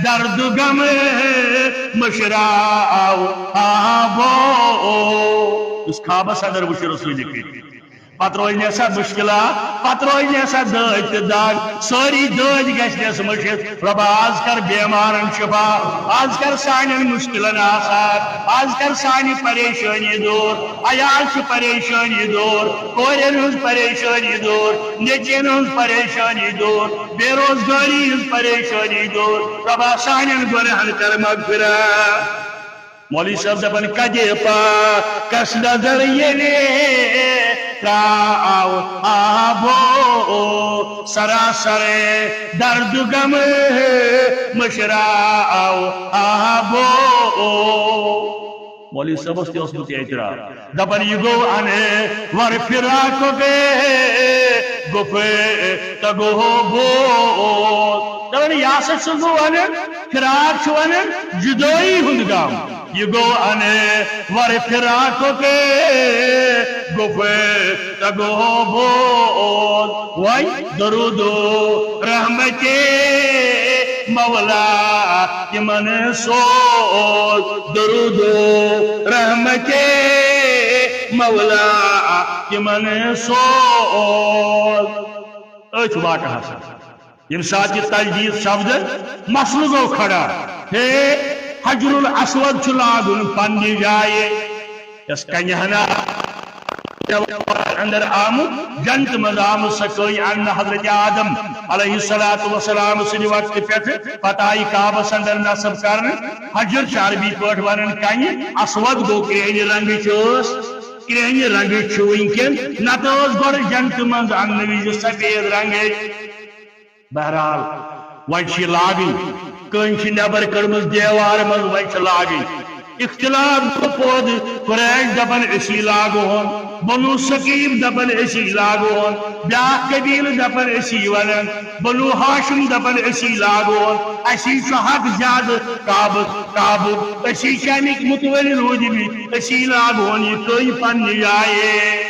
درد غم مشراو ہا بو۔ یُس خوابس اندر وٕچھِ رسول کریم، پتہٕ روزِ نہٕ سا مُشکِلات، پتہٕ روزِ نہٕ سا دٲدۍ تہٕ دَگ، سٲری دٲدۍ گژھِ نَس مٔشِتھ۔ رۄبا، آز کر بیمارن شفا، آز کر سانٮ۪ن مُشکِلن آسان، آز کر سانہِ پریشٲنی دوٗر، عیال چھِ پریشٲنی دوٗر، کورٮ۪ن ہٕنٛز پریشٲنی دوٗر، نیٚچوٮ۪ن ہٕنٛز پریشٲنی دوٗر، بے روزگٲری ہٕنٛز پریشٲنی دوٗر۔ رۄبا، سانٮ۪ن گۄناہن کر مغفرت۔ مولوی صٲب دپان، کجے پاکس نظر ییٚلہِ تراو آبو، سراسر درد غم مشراو آبو۔ مولوی صٲبس تہِ اوسمُت یہِ اعتراف۔ دپان، یہِ گوٚو انور فراقُک گُفتگو بود۔ دپان، یہِ ہسا چھُس بہٕ ونان، فراق چھُ ونان جدٲیی ہُنٛد غم۔ یہِ گوٚو انور فراقُک گُفتگو بود۔ وۄنۍ درود و رحمت مولا تِمن سوز، درود و رحمت مولا تِمن سوز۔ أتھۍ واقعہس ییٚمہِ ساتہٕ یہِ تجدید سپدٕ، مسلہٕ گوٚو کھڑا۔ ہے، حجر الاسود چھُ لاگُن پننہِ جایہِ، یۄس کنہِ ہنا اندر آمُت، جنت منٛز آمٕژ سۄ کٔنۍ اننہٕ حضرت آدم علیہ الصلوۃ والسلام سٕنٛدِ وقتہٕ پٮ۪ٹھٕ۔ پتہٕ آیہِ کعبس اندر نصب کرنہٕ۔ حجر چھِ عربی پٲٹھۍ ونان کنہِ، اسود گوٚو کرٛہنہِ رنگٕچ ٲس، کرٛہنہِ رنگٕچ چھِ وٕنکیٚن، نتہٕ ٲس گۄڈٕ جنتہٕ منٛز اننہٕ وِزِ سفید رنگٕچ۔ بہرحال، وۄنۍ چھِ یہِ لاگٕنۍ۔ کٔنۍ چھِ نٮ۪بر کٔڑمٕژ دیوارٕ منٛز، وۄنۍ چھِ لاگٕنۍ۔ اختلاف گوٚو پٲدٕ، قریش دپان أسی لاگہون، بنو ثقیف دپان أسی لاگہون، بیاکھ قبیلہٕ دپان أسی ونان، بنو ہاشم دپان أسی لاگہون، اسی چھُ حق زیادٕ کعبہٕ، کعبُک، أسی چھِ امیِکۍ متوٲلۍ روٗدمٕتۍ، أسی لاگہون یہِ کٔنۍ پننہِ جایہِ۔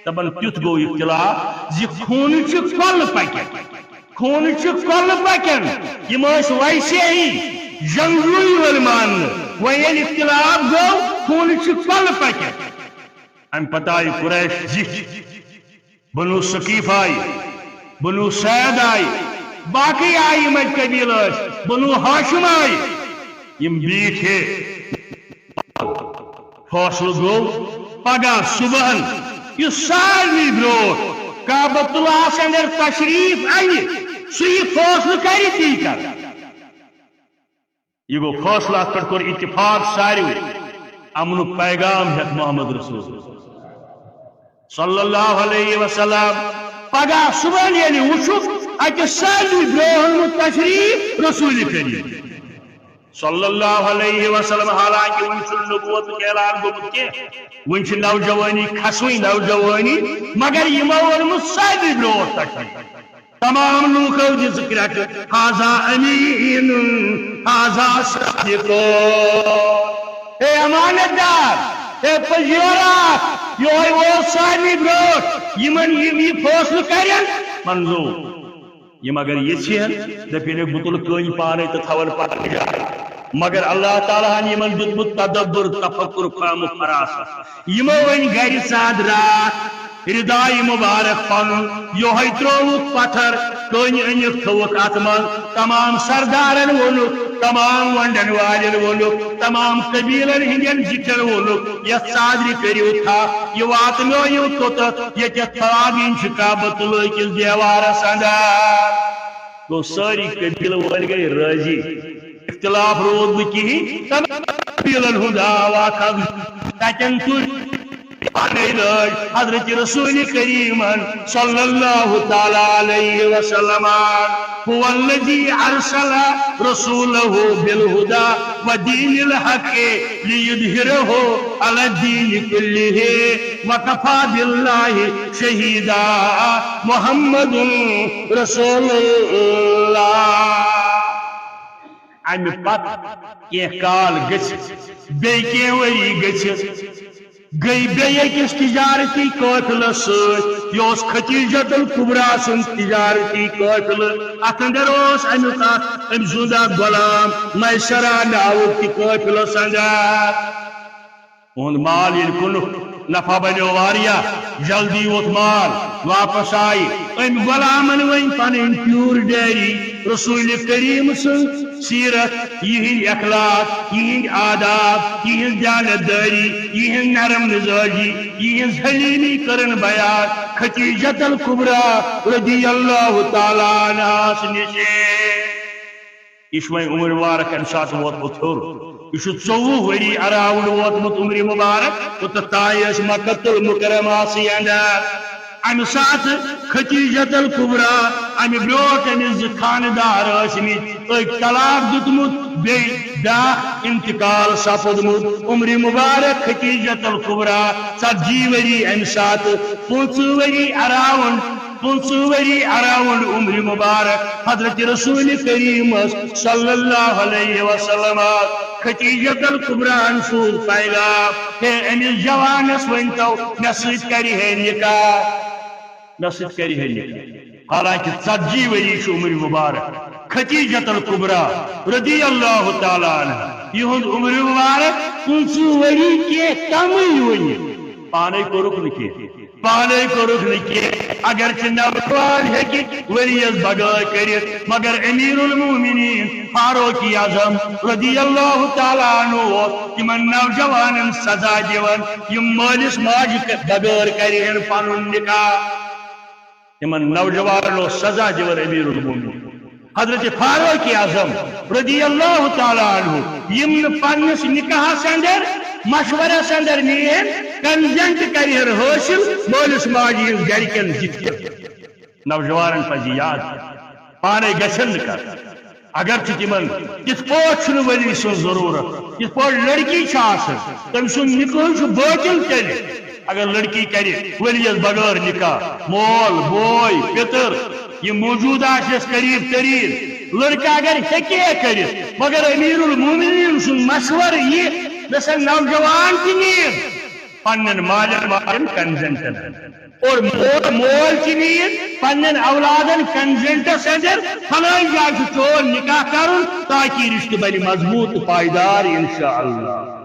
دپان تیُتھ گوٚو اختلاف زِ خوٗنہٕ چھِ کۄلہٕ پکان۔ خوٗنہٕ چھِ کۄلہٕ پکان۔ یِم ٲسۍ ویسے ہی جنگجوٗیی وٲلۍ ماننہٕ۔ وۄنۍ ییٚلہِ اختلاف گوٚو، خوٗنہٕ چھِ کۄلہٕ پکان۔ اَمہِ پتہٕ آیہِ قریش زِٹھۍ۔ بنو ثقیف آیہِ، بنو سعد آیہِ، باقٕے آیہِ یِم اَتہِ قبیٖلہٕ ٲسۍ، بنو ہاشم آیہِ۔ یِم بیٖٹھۍ ہے۔ فٲصلہٕ گوٚو پگاہ صُبحن یُس سارنٕے برٛونٛٹھ کعبۃ اللہس اندر تشریف انہِ، سُہ یہِ فٲصلہٕ کرِ، تی کرِ۔ یہِ گوٚو فٲصلہٕ، اتھ پٮ۪ٹھ کوٚر اتفاق ساروٕے۔ امنُک پیغام ہٮ۪تھ محمد رسول صلی اللہ علیہ وسلم۔ پگاہ صُبحن ییٚلہِ وٕچھُکھ اتہِ سارنٕے برٛونٛہہ اوٚنمُت تشریف رسول کریم۔ صلی اللہ علیہ وسلم، حالانکہ وُنہِ چھُنہٕ نبوتُک اعلان گوٚمُت کینٛہہ، وُنہِ چھِ نوجوانی کھسوٕنۍ نوجوانی، مگر یِمو اوٚنمُت سارنٕے برونٛٹھ تشریف۔ تمام لوٗکو دِژ کرٛٮ۪کہٕ، "ھذا امین، ھذا صادق۔" اے امانت دار، اے پزیورا، یِہوٚے ووت سارنٕے برونٛٹھ، یِمن یِم یہِ فٲصلہٕ کرن منظوٗر۔ یِم اگر یژھِ ہن، دپن، بہٕ تُلہٕ کٔنۍ پانے تہٕ تھاوَن پننہِ جایہِ۔ مگر اللہ تعالیٰ ہن یِمن دیُتمُت تدبر، تفکر، فہم و فراست۔ یِمو أنۍ گرِ ساد راتھ، رداے مبارک پنُن، یِہوٚے ترٛووُکھ پتھر، کٔنۍ أنِکھ تھٲوٕکھ اتھ منٛز۔ تمام سردارن ووٚنُکھ، تمام ونڈن والٮ۪ن ووٚنُکھ، تمام قبیلن ہٕنٛدٮ۪ن زِٹھٮ۪ن ووٚنُکھ، یتھ ژادرِ کٔرِو تھپھ، یہِ واتنٲیِو توٚتتھ، ییٚتٮ۪تھ لاگٕنۍ چھِ کعبۃ اللہ کِس دیوارس اندر۔ گوٚو، سٲری قبیلہٕ وٲلۍ گٔے رٲضی، اختلاف روٗد نہٕ کِہیٖنۍ۔ تمام قبیلن ہُنٛد آو اکھ اکھ۔ تتٮ۪ن تُلۍ پانے لٲج حضرت رسول کریمن صلی اللہ تعالیٰ علیہ وسلم۔ هو الذي أرسل رسوله بالهدى ودين الحق ليظهره على الدين كله وكفى بالله شهيدا۔ محمد رسول اللہ۔ امہِ پتہٕ کینٛہہ کال گٔژھِتھ، بیٚیہِ کینٛہہ ؤری گٔژھِتھ، گٔے بیٚیہِ أکِس تجارتی قٲفلس سۭتۍ۔ یہِ اوس خدیجۃ الکبریٰ سُنٛد تجارتی قٲفلہٕ۔ اتھ اندر اوس امیُک اکھ أمۍ سُنٛد اکھ غلام میسرہ ناوُک تہِ قٲفلس اندر۔ اُہُنٛد مال ییٚلہِ کٕنُکھ، نفع بنیو واریاہ، جلدی ووت مال، واپس آیہِ۔ أمۍ غلامن ؤنۍ پنٕنۍ پیور ڈیری، رسول کریم سٕنٛز سیرت، یِہِنٛدۍ اخلاق، یِہِنٛدۍ آداب، یِہِنٛز دیانتدٲری، یِہِنٛز نرم مزاجی، یِہِنٛز حلیمی کٔرٕن بیان خدیجۃ الکبریٰ رضی اللہ تعالیٰ عنہاس نِش۔ یہِ چھُ وۄنۍ عمر مبارک اَمہِ ساتہٕ ووتمُت ہیوٚر۔ یہِ چھُ ژوٚوُہ ؤری around ووتمُت عمر مبارک، تہٕ توٚتام ٲسۍ مکۃ المکرمہ سٕے اندر۔ اَمہِ ساتہٕ خدیجۃ الکبریٰ، اَمہِ برونٛٹھ أمِس زٕ خانہٕ دار ٲسۍ مٕتۍ، أکۍ طلاق دیُتمُت، بیٚیہِ بیٛاکھ انتقال سپُدمُت۔ عمر مبارک خدیجۃ الکبریٰ ژتجی ؤری اَمہِ ساتہٕ، پٕنٛژٕہ ؤری around۔ پٕنٛژٕہ ؤری around عمر مبارک حضرت رسول کریمس صلی اللہ علیہ وسلم۔ خدیجۃ الکبریٰ ہن سوز پیغام، ہے أمِس جوانس ؤنۍتو، مےٚ سۭتۍ کرِ ہے نکاح، مےٚ سۭتۍ کرِ ہے نکاح۔ حالانکہ ژتجی ؤری چھُ عمر مبارک خدیجۃ الکبریٰ رضی اللہ تعالیٰ عنہا، یِہُنٛد عمر مبارک پٕنٛژٕہ ؤری کینٛہہ کمٕے وُنہِ۔ پانے کوٚرُکھ نہٕ کینٛہہ، پانے کوٚرُکھ نہٕ کینٛہہ۔ اگرچہِ نوجوان ہیٚکہِ ؤلِیَس بغٲر کٔرِتھ، مگر امیر المومنین فاروق اعظم رضی اللہ تعالیٰ عنہ اوس تِمن نوجوانن سزا دِوان، یِم مٲلِس ماجہِ بغٲر کرِہن پنُن نکاح۔ تِمن نوجوانن اوس سزا دِوان امیر المومنین۔ حضرت فاروق اعظم رضی اللہ تعالیٰ عنہ، یِم نہٕ پننِس نکاحس اندر، مشورس اندر نِیِن، کنسنٹ کرِہن حٲصِل مٲلِس ماجہِ ہٕنٛز گرِکٮ۪ن دِتھ کینٛہہ۔ نوجوانن پزِ یاد، پانے گژھن نہٕ کرٕنۍ۔ اگرچہِ تِمن تِتھ پٲٹھۍ چھُنہٕ ؤلی سٕنٛز ضروٗرت، یِتھ پٲٹھۍ لڑکی چھِ آسان، تٔمۍ سُنٛد نکاح چھُ باطل تیٚلہِ، اگر لڑکی کرِ ؤلِیَس بغٲر نکاح۔ مول، بوے، پِتٕر، یہِ موجود آسٮ۪س قریب تریٖن۔ لڑکہٕ اگر ہیٚکہِ ہے کٔرِتھ، مگر امیر المومنین سُنٛد مشورٕ یہِ، مےٚ سا نوجوان تہِ نِیِن پننٮ۪ن مالٮ۪ن والٮ۪ن کنسنٹن۔ اور مول، مول تہِ نِیِن پننٮ۪ن اولادن کنسنٹس اندر، فلٲنۍ جایہِ چھُ چون نکاح کرُن، تاکہِ یہِ رشتہٕ بنہِ مضبوط تہٕ پائیدار انشاءاللہ۔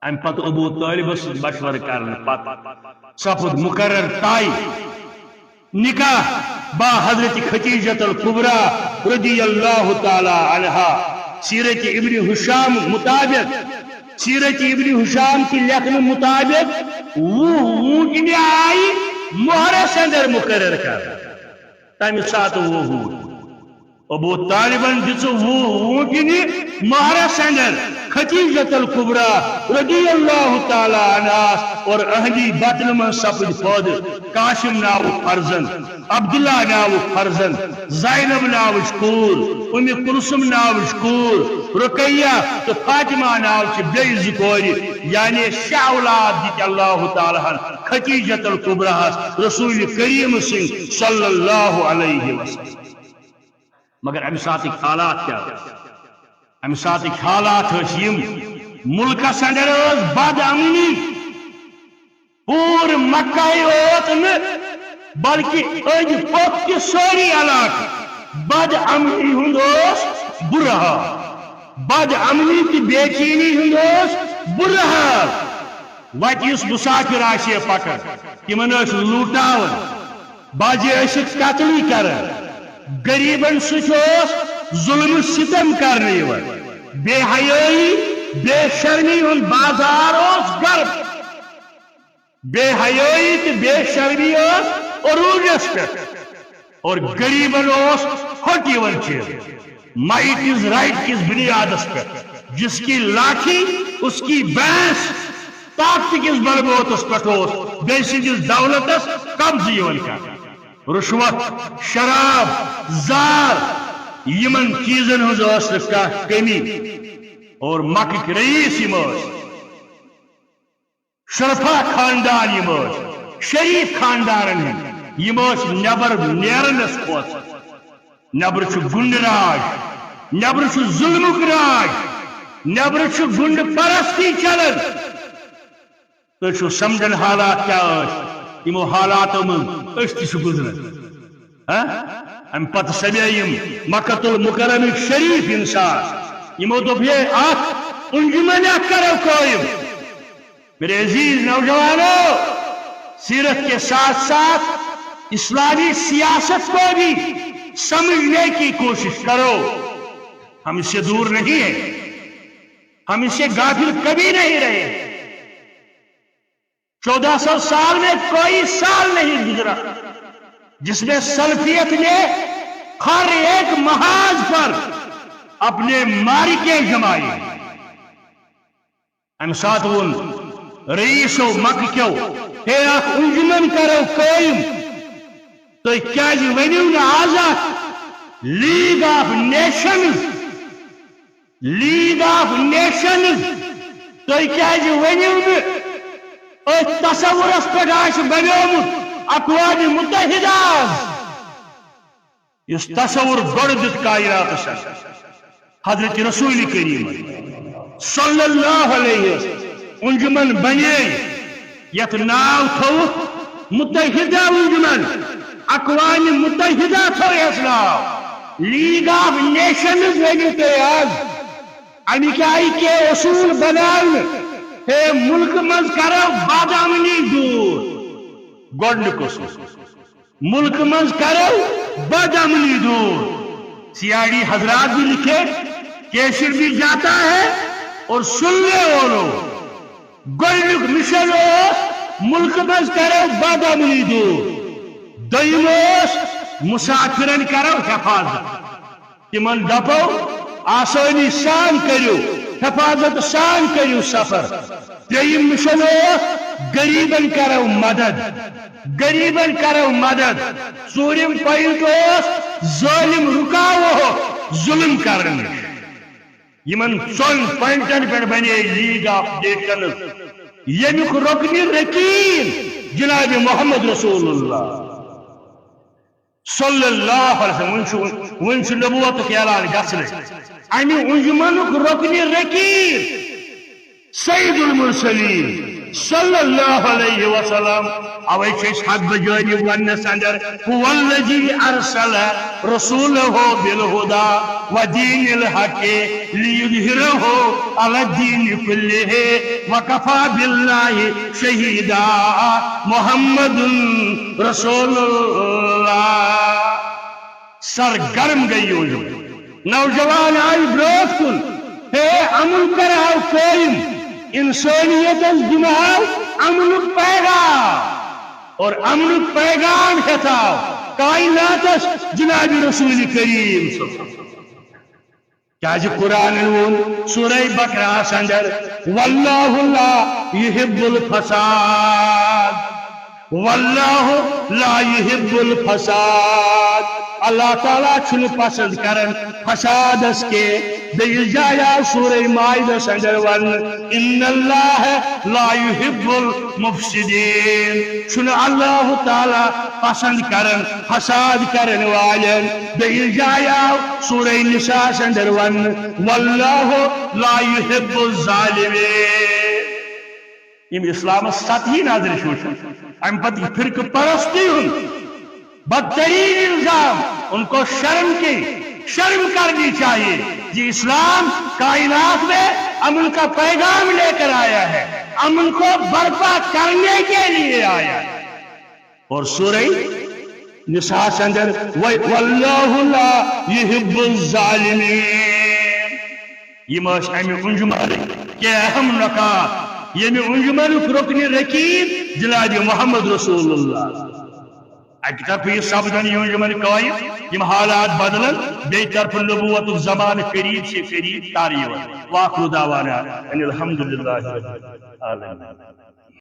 امہِ پتہٕ ابو طالبس سۭتۍ مشورٕ کرنہٕ پتہٕ سپُد مقرر طے نکاح با حضرت خدیجۃ الکبریٰ رضی اللہ تعالیٰ عنہا۔ سیرت ابن ہشام مطابق، سیرت ابن ہشام کہِ لیکھنہٕ مطابق وُہ ووٗنٛٹنہِ آیہِ مۄہرس اندر مقرر کرنہٕ۔ تمہِ ساتہٕ وُہ ووٗنٛٹنہِ۔ ابو طالبن دِژٕ وُہ ووٗنٛٹنہِ مۄہرس اندر۔ خدیجۃ الکبریٰ رضی اللہ تعالیٰ عنہا اور اہلی بطن منٛز سپٕدۍ پٲدٕ۔ قاسم ناوُک فرزند، عبداللہ ناوُک فرزند، زینب ناوٕچ کوٗر، ام کلثوم ناوٕچ کوٗر، رقیہ تہٕ فاطمہ ناوچہِ بیٚیہِ زٕ کورِ، یعنی شےٚ اولاد دِتۍ اللہ تعالیٰ ہن خدیجۃ الکبریٰ ہس رسول کریم سٕنٛدۍ صلی اللہ علیہ وسلم۔ مگر امہِ ساتٕکۍ حالات کیٛاہ ٲسۍ؟ امہِ ساتٕکۍ حالات ٲسۍ یِم، مُلکس اندر ٲس بد امنی۔ پوٗرٕ مکہ یوت نہٕ، بلکہِ أنٛدۍ پٔکۍ تہِ سٲری علاقہٕ۔ بد امنی ہُنٛد اوس بُرٕ حال، بد امنی تہٕ بے چینی ہُنٛد اوس بُرٕ حال۔ وتہِ یُس مسافر آسہِ ہے پکان، تِمن ٲسۍ لوٗٹاوان، بعضے ٲسِکھ قتلٕے کران، غریبن سۭتۍ اوس ظلم و ستم کرنہٕ یِوان۔ بے حیٲیی، بے شرمی ہُنٛد بازار اوس گرم۔ بے حیٲیی تہٕ بے شرمی ٲس عروٗجس پٮ۪ٹھ اور غریبن اوس ہوٚٹ یِوان چیرنہٕ۔ Might is right کِس بنیادس پٮ۪ٹھ، جس کی لاٹھی اس کی بھینس، طاقت کِس بلبوتس پٮ۪ٹھ اوس بیٚیہِ سٕنٛدِس دولتس قبضہٕ یِوان کرنہٕ۔ رُشوت، شراب، زار، یِمن چیٖزن ہٕنٛز ٲس نہٕ کانٛہہ کٔمی۔ اور مکٕکۍ رئیس یِم ٲسۍ، شرفا خاندان یِم ٲسۍ، شریف خاندانن ہٕنٛدۍ، یِم ٲسۍ نٮ۪بر نیرنس کھوژان۔ نٮ۪برٕ چھُ گُنڈٕ راج، نٮ۪برٕ چھُ ظُلمُک راج، نٮ۪برٕ چھُ گُنڈٕ پرستی چلان۔ تُہۍ چھِو سمجھان حالات کیٛاہ ٲسۍ؟ یِمو حالاتو منٛز أسۍ تہِ چھِ گُزران۔ ہاں؟ امہِ پتہٕ سپدے یِم مکہ المکرمٕکۍ شریف انسان۔ یِمو دوٚپ، ہے، اکھ انجمن اکھ کرو قٲیِم۔ میرے عزیز نوجوانوں، سیرت کے ساتھ ساتھ اسلامی سیاست کو بھی سمجھنے کی کوشش کرو۔ ہم اس سے دور نہیں ہیں، ہم اس سے غافل کبھی نہیں رہے۔ چودہ سو سال میں کوئی سال نہیں گزرا جس میں سلفیت نے ہر ایک محاذ پر اپنے معرکے جمائے۔ امہِ ساتہٕ ووٚن رئیسو مکہ کیو، ہے، اکھ انجمن کرو قٲیِم۔ تُہۍ کیازِ ؤنِو نہٕ آز اکھ league of nations? League of nations, تُہۍ کیازِ ؤنِو نہٕ أتھۍ تصورس پٮ۪ٹھ آسہِ بنیومُت اقوام متحدہ آز؟ یُس تصور گۄڈٕ دیُت کائناتس اندر حضرت رسول کریم صلی اللہ علیہ وسلم، انجمن بنے، یتھ ناو تھووُکھ متحدہ انجمن، اقوام متحدہ تھوو یس ناو۔ لیگ آف نیشنز ؤنِو تُہۍ آز، امِکۍ آیہِ کینٛہہ اصوٗل بناونہٕ۔ ہے، ملکہٕ منٛز کرو بدامنی دوٗر۔ گۄڈٕنیُک اوس، ملکہٕ منٛز کرو بدامنی دوٗر۔ سی آئی ڈی حضرات بھی لکھے، کیسٹ بھی جاتا ہے اور سننے والوں، گۄڈٕنیُک مشن اوس ملکہٕ منٛز کرو بدامنی دوٗر۔ دوٚیِم اوس مسافرن کرو حفاظت۔ تِمن دپو، آسٲنی سان کٔرِو، حفاظت سان کٔرِو سفر۔ ترٛیٚیِم مشن اوس، غریبن کرو مدد، غریبن کرو مدد۔ ژوٗرِم پوینٹ اوس، ظٲلِم رُکاوہوکھ ظلم کرنہٕ نِش۔ یِمن ژۄن پوینٹن پٮ۪ٹھ بنے لیگ آف نیشنز، ییٚمیُک رُکنِ رکیٖن جناب محمد رسول اللہ صلی اللہ علیہ وسلم۔ وۄنۍ چھُ، وۄنۍ چھُ نبوتُک اعلان گژھنٕے۔ امہِ انجمنُک رُکنِ رکیٖن سید المرسلین صلی اللہ علیہ وسلم۔ اوے چھِ أسۍ حق بجٲنی وننس اندر، هو الذی ارسل رسولہ بالہدی ودین الحق لیظہرہ علی الدین کلہ وکفی باللہ شہیدا۔ محمد رسول اللہ۔ سرگرم گٔے یوٗرۍ۔ نوجوان آیہِ برٛونٛٹھ کُن، ہے، امن کرہو قٲیِم، انسٲنیتس دِمہو امنُک پیغام، اور امنُک پیغام ہیتھو کائناتس جناب رسول کریم صلی اللہ علیہ وسلم۔ کیازِ قرآنن ووٚن سورہ بقرہس اندر، واللہ لا یحب الفساد، واللہ لا یحب الفساد۔ اللہ تعالیٰ چھُنہٕ پسند کران فسادس کینٛہہ۔ بیٚیِس جایہِ آو سورہ مائدس اندر وننہٕ، ان اللہ لا یحب المفسدین۔ چھُنہٕ اللہ تعالیٰ پسند کران فساد کرن والٮ۪ن۔ بیٚیِس جایہِ آو سورہ نساء اندر وننہٕ، واللہ لا یحب الظالمین۔ یِم اسلامس سطحی نظرِ چھِ وٕچھان، امہِ پتہٕ یہِ فرقہٕ پرستی ہُنٛد بدترین الزام، ان کو شرم کی، شرم کرنی چاہیے کہ اسلام کائنات میں امن کا پیغام لے کر آیا ہے، امن کو برپا کرنے کے لیے آیا ہے۔ اور سورہ نساء اندر، و-، واللہ لا یحب الظالمین۔ یِم ٲسۍ امہِ انجمنٕکۍ کینٛہہ اہم نکات، ییٚمہِ انجمنُک رُکنِ رکیٖن جناب محمد رسول اللہ۔ اکہِ طرفہٕ یہِ سپدن یہِ انجمن قٲیِم، یِم حالات بدلن، بیٚیہِ طرفہٕ نبوتُک زمانہٕ قریب سے قریب تر یِوان۔ وآخر دعوانا ان الحمد للہ رب العالمین۔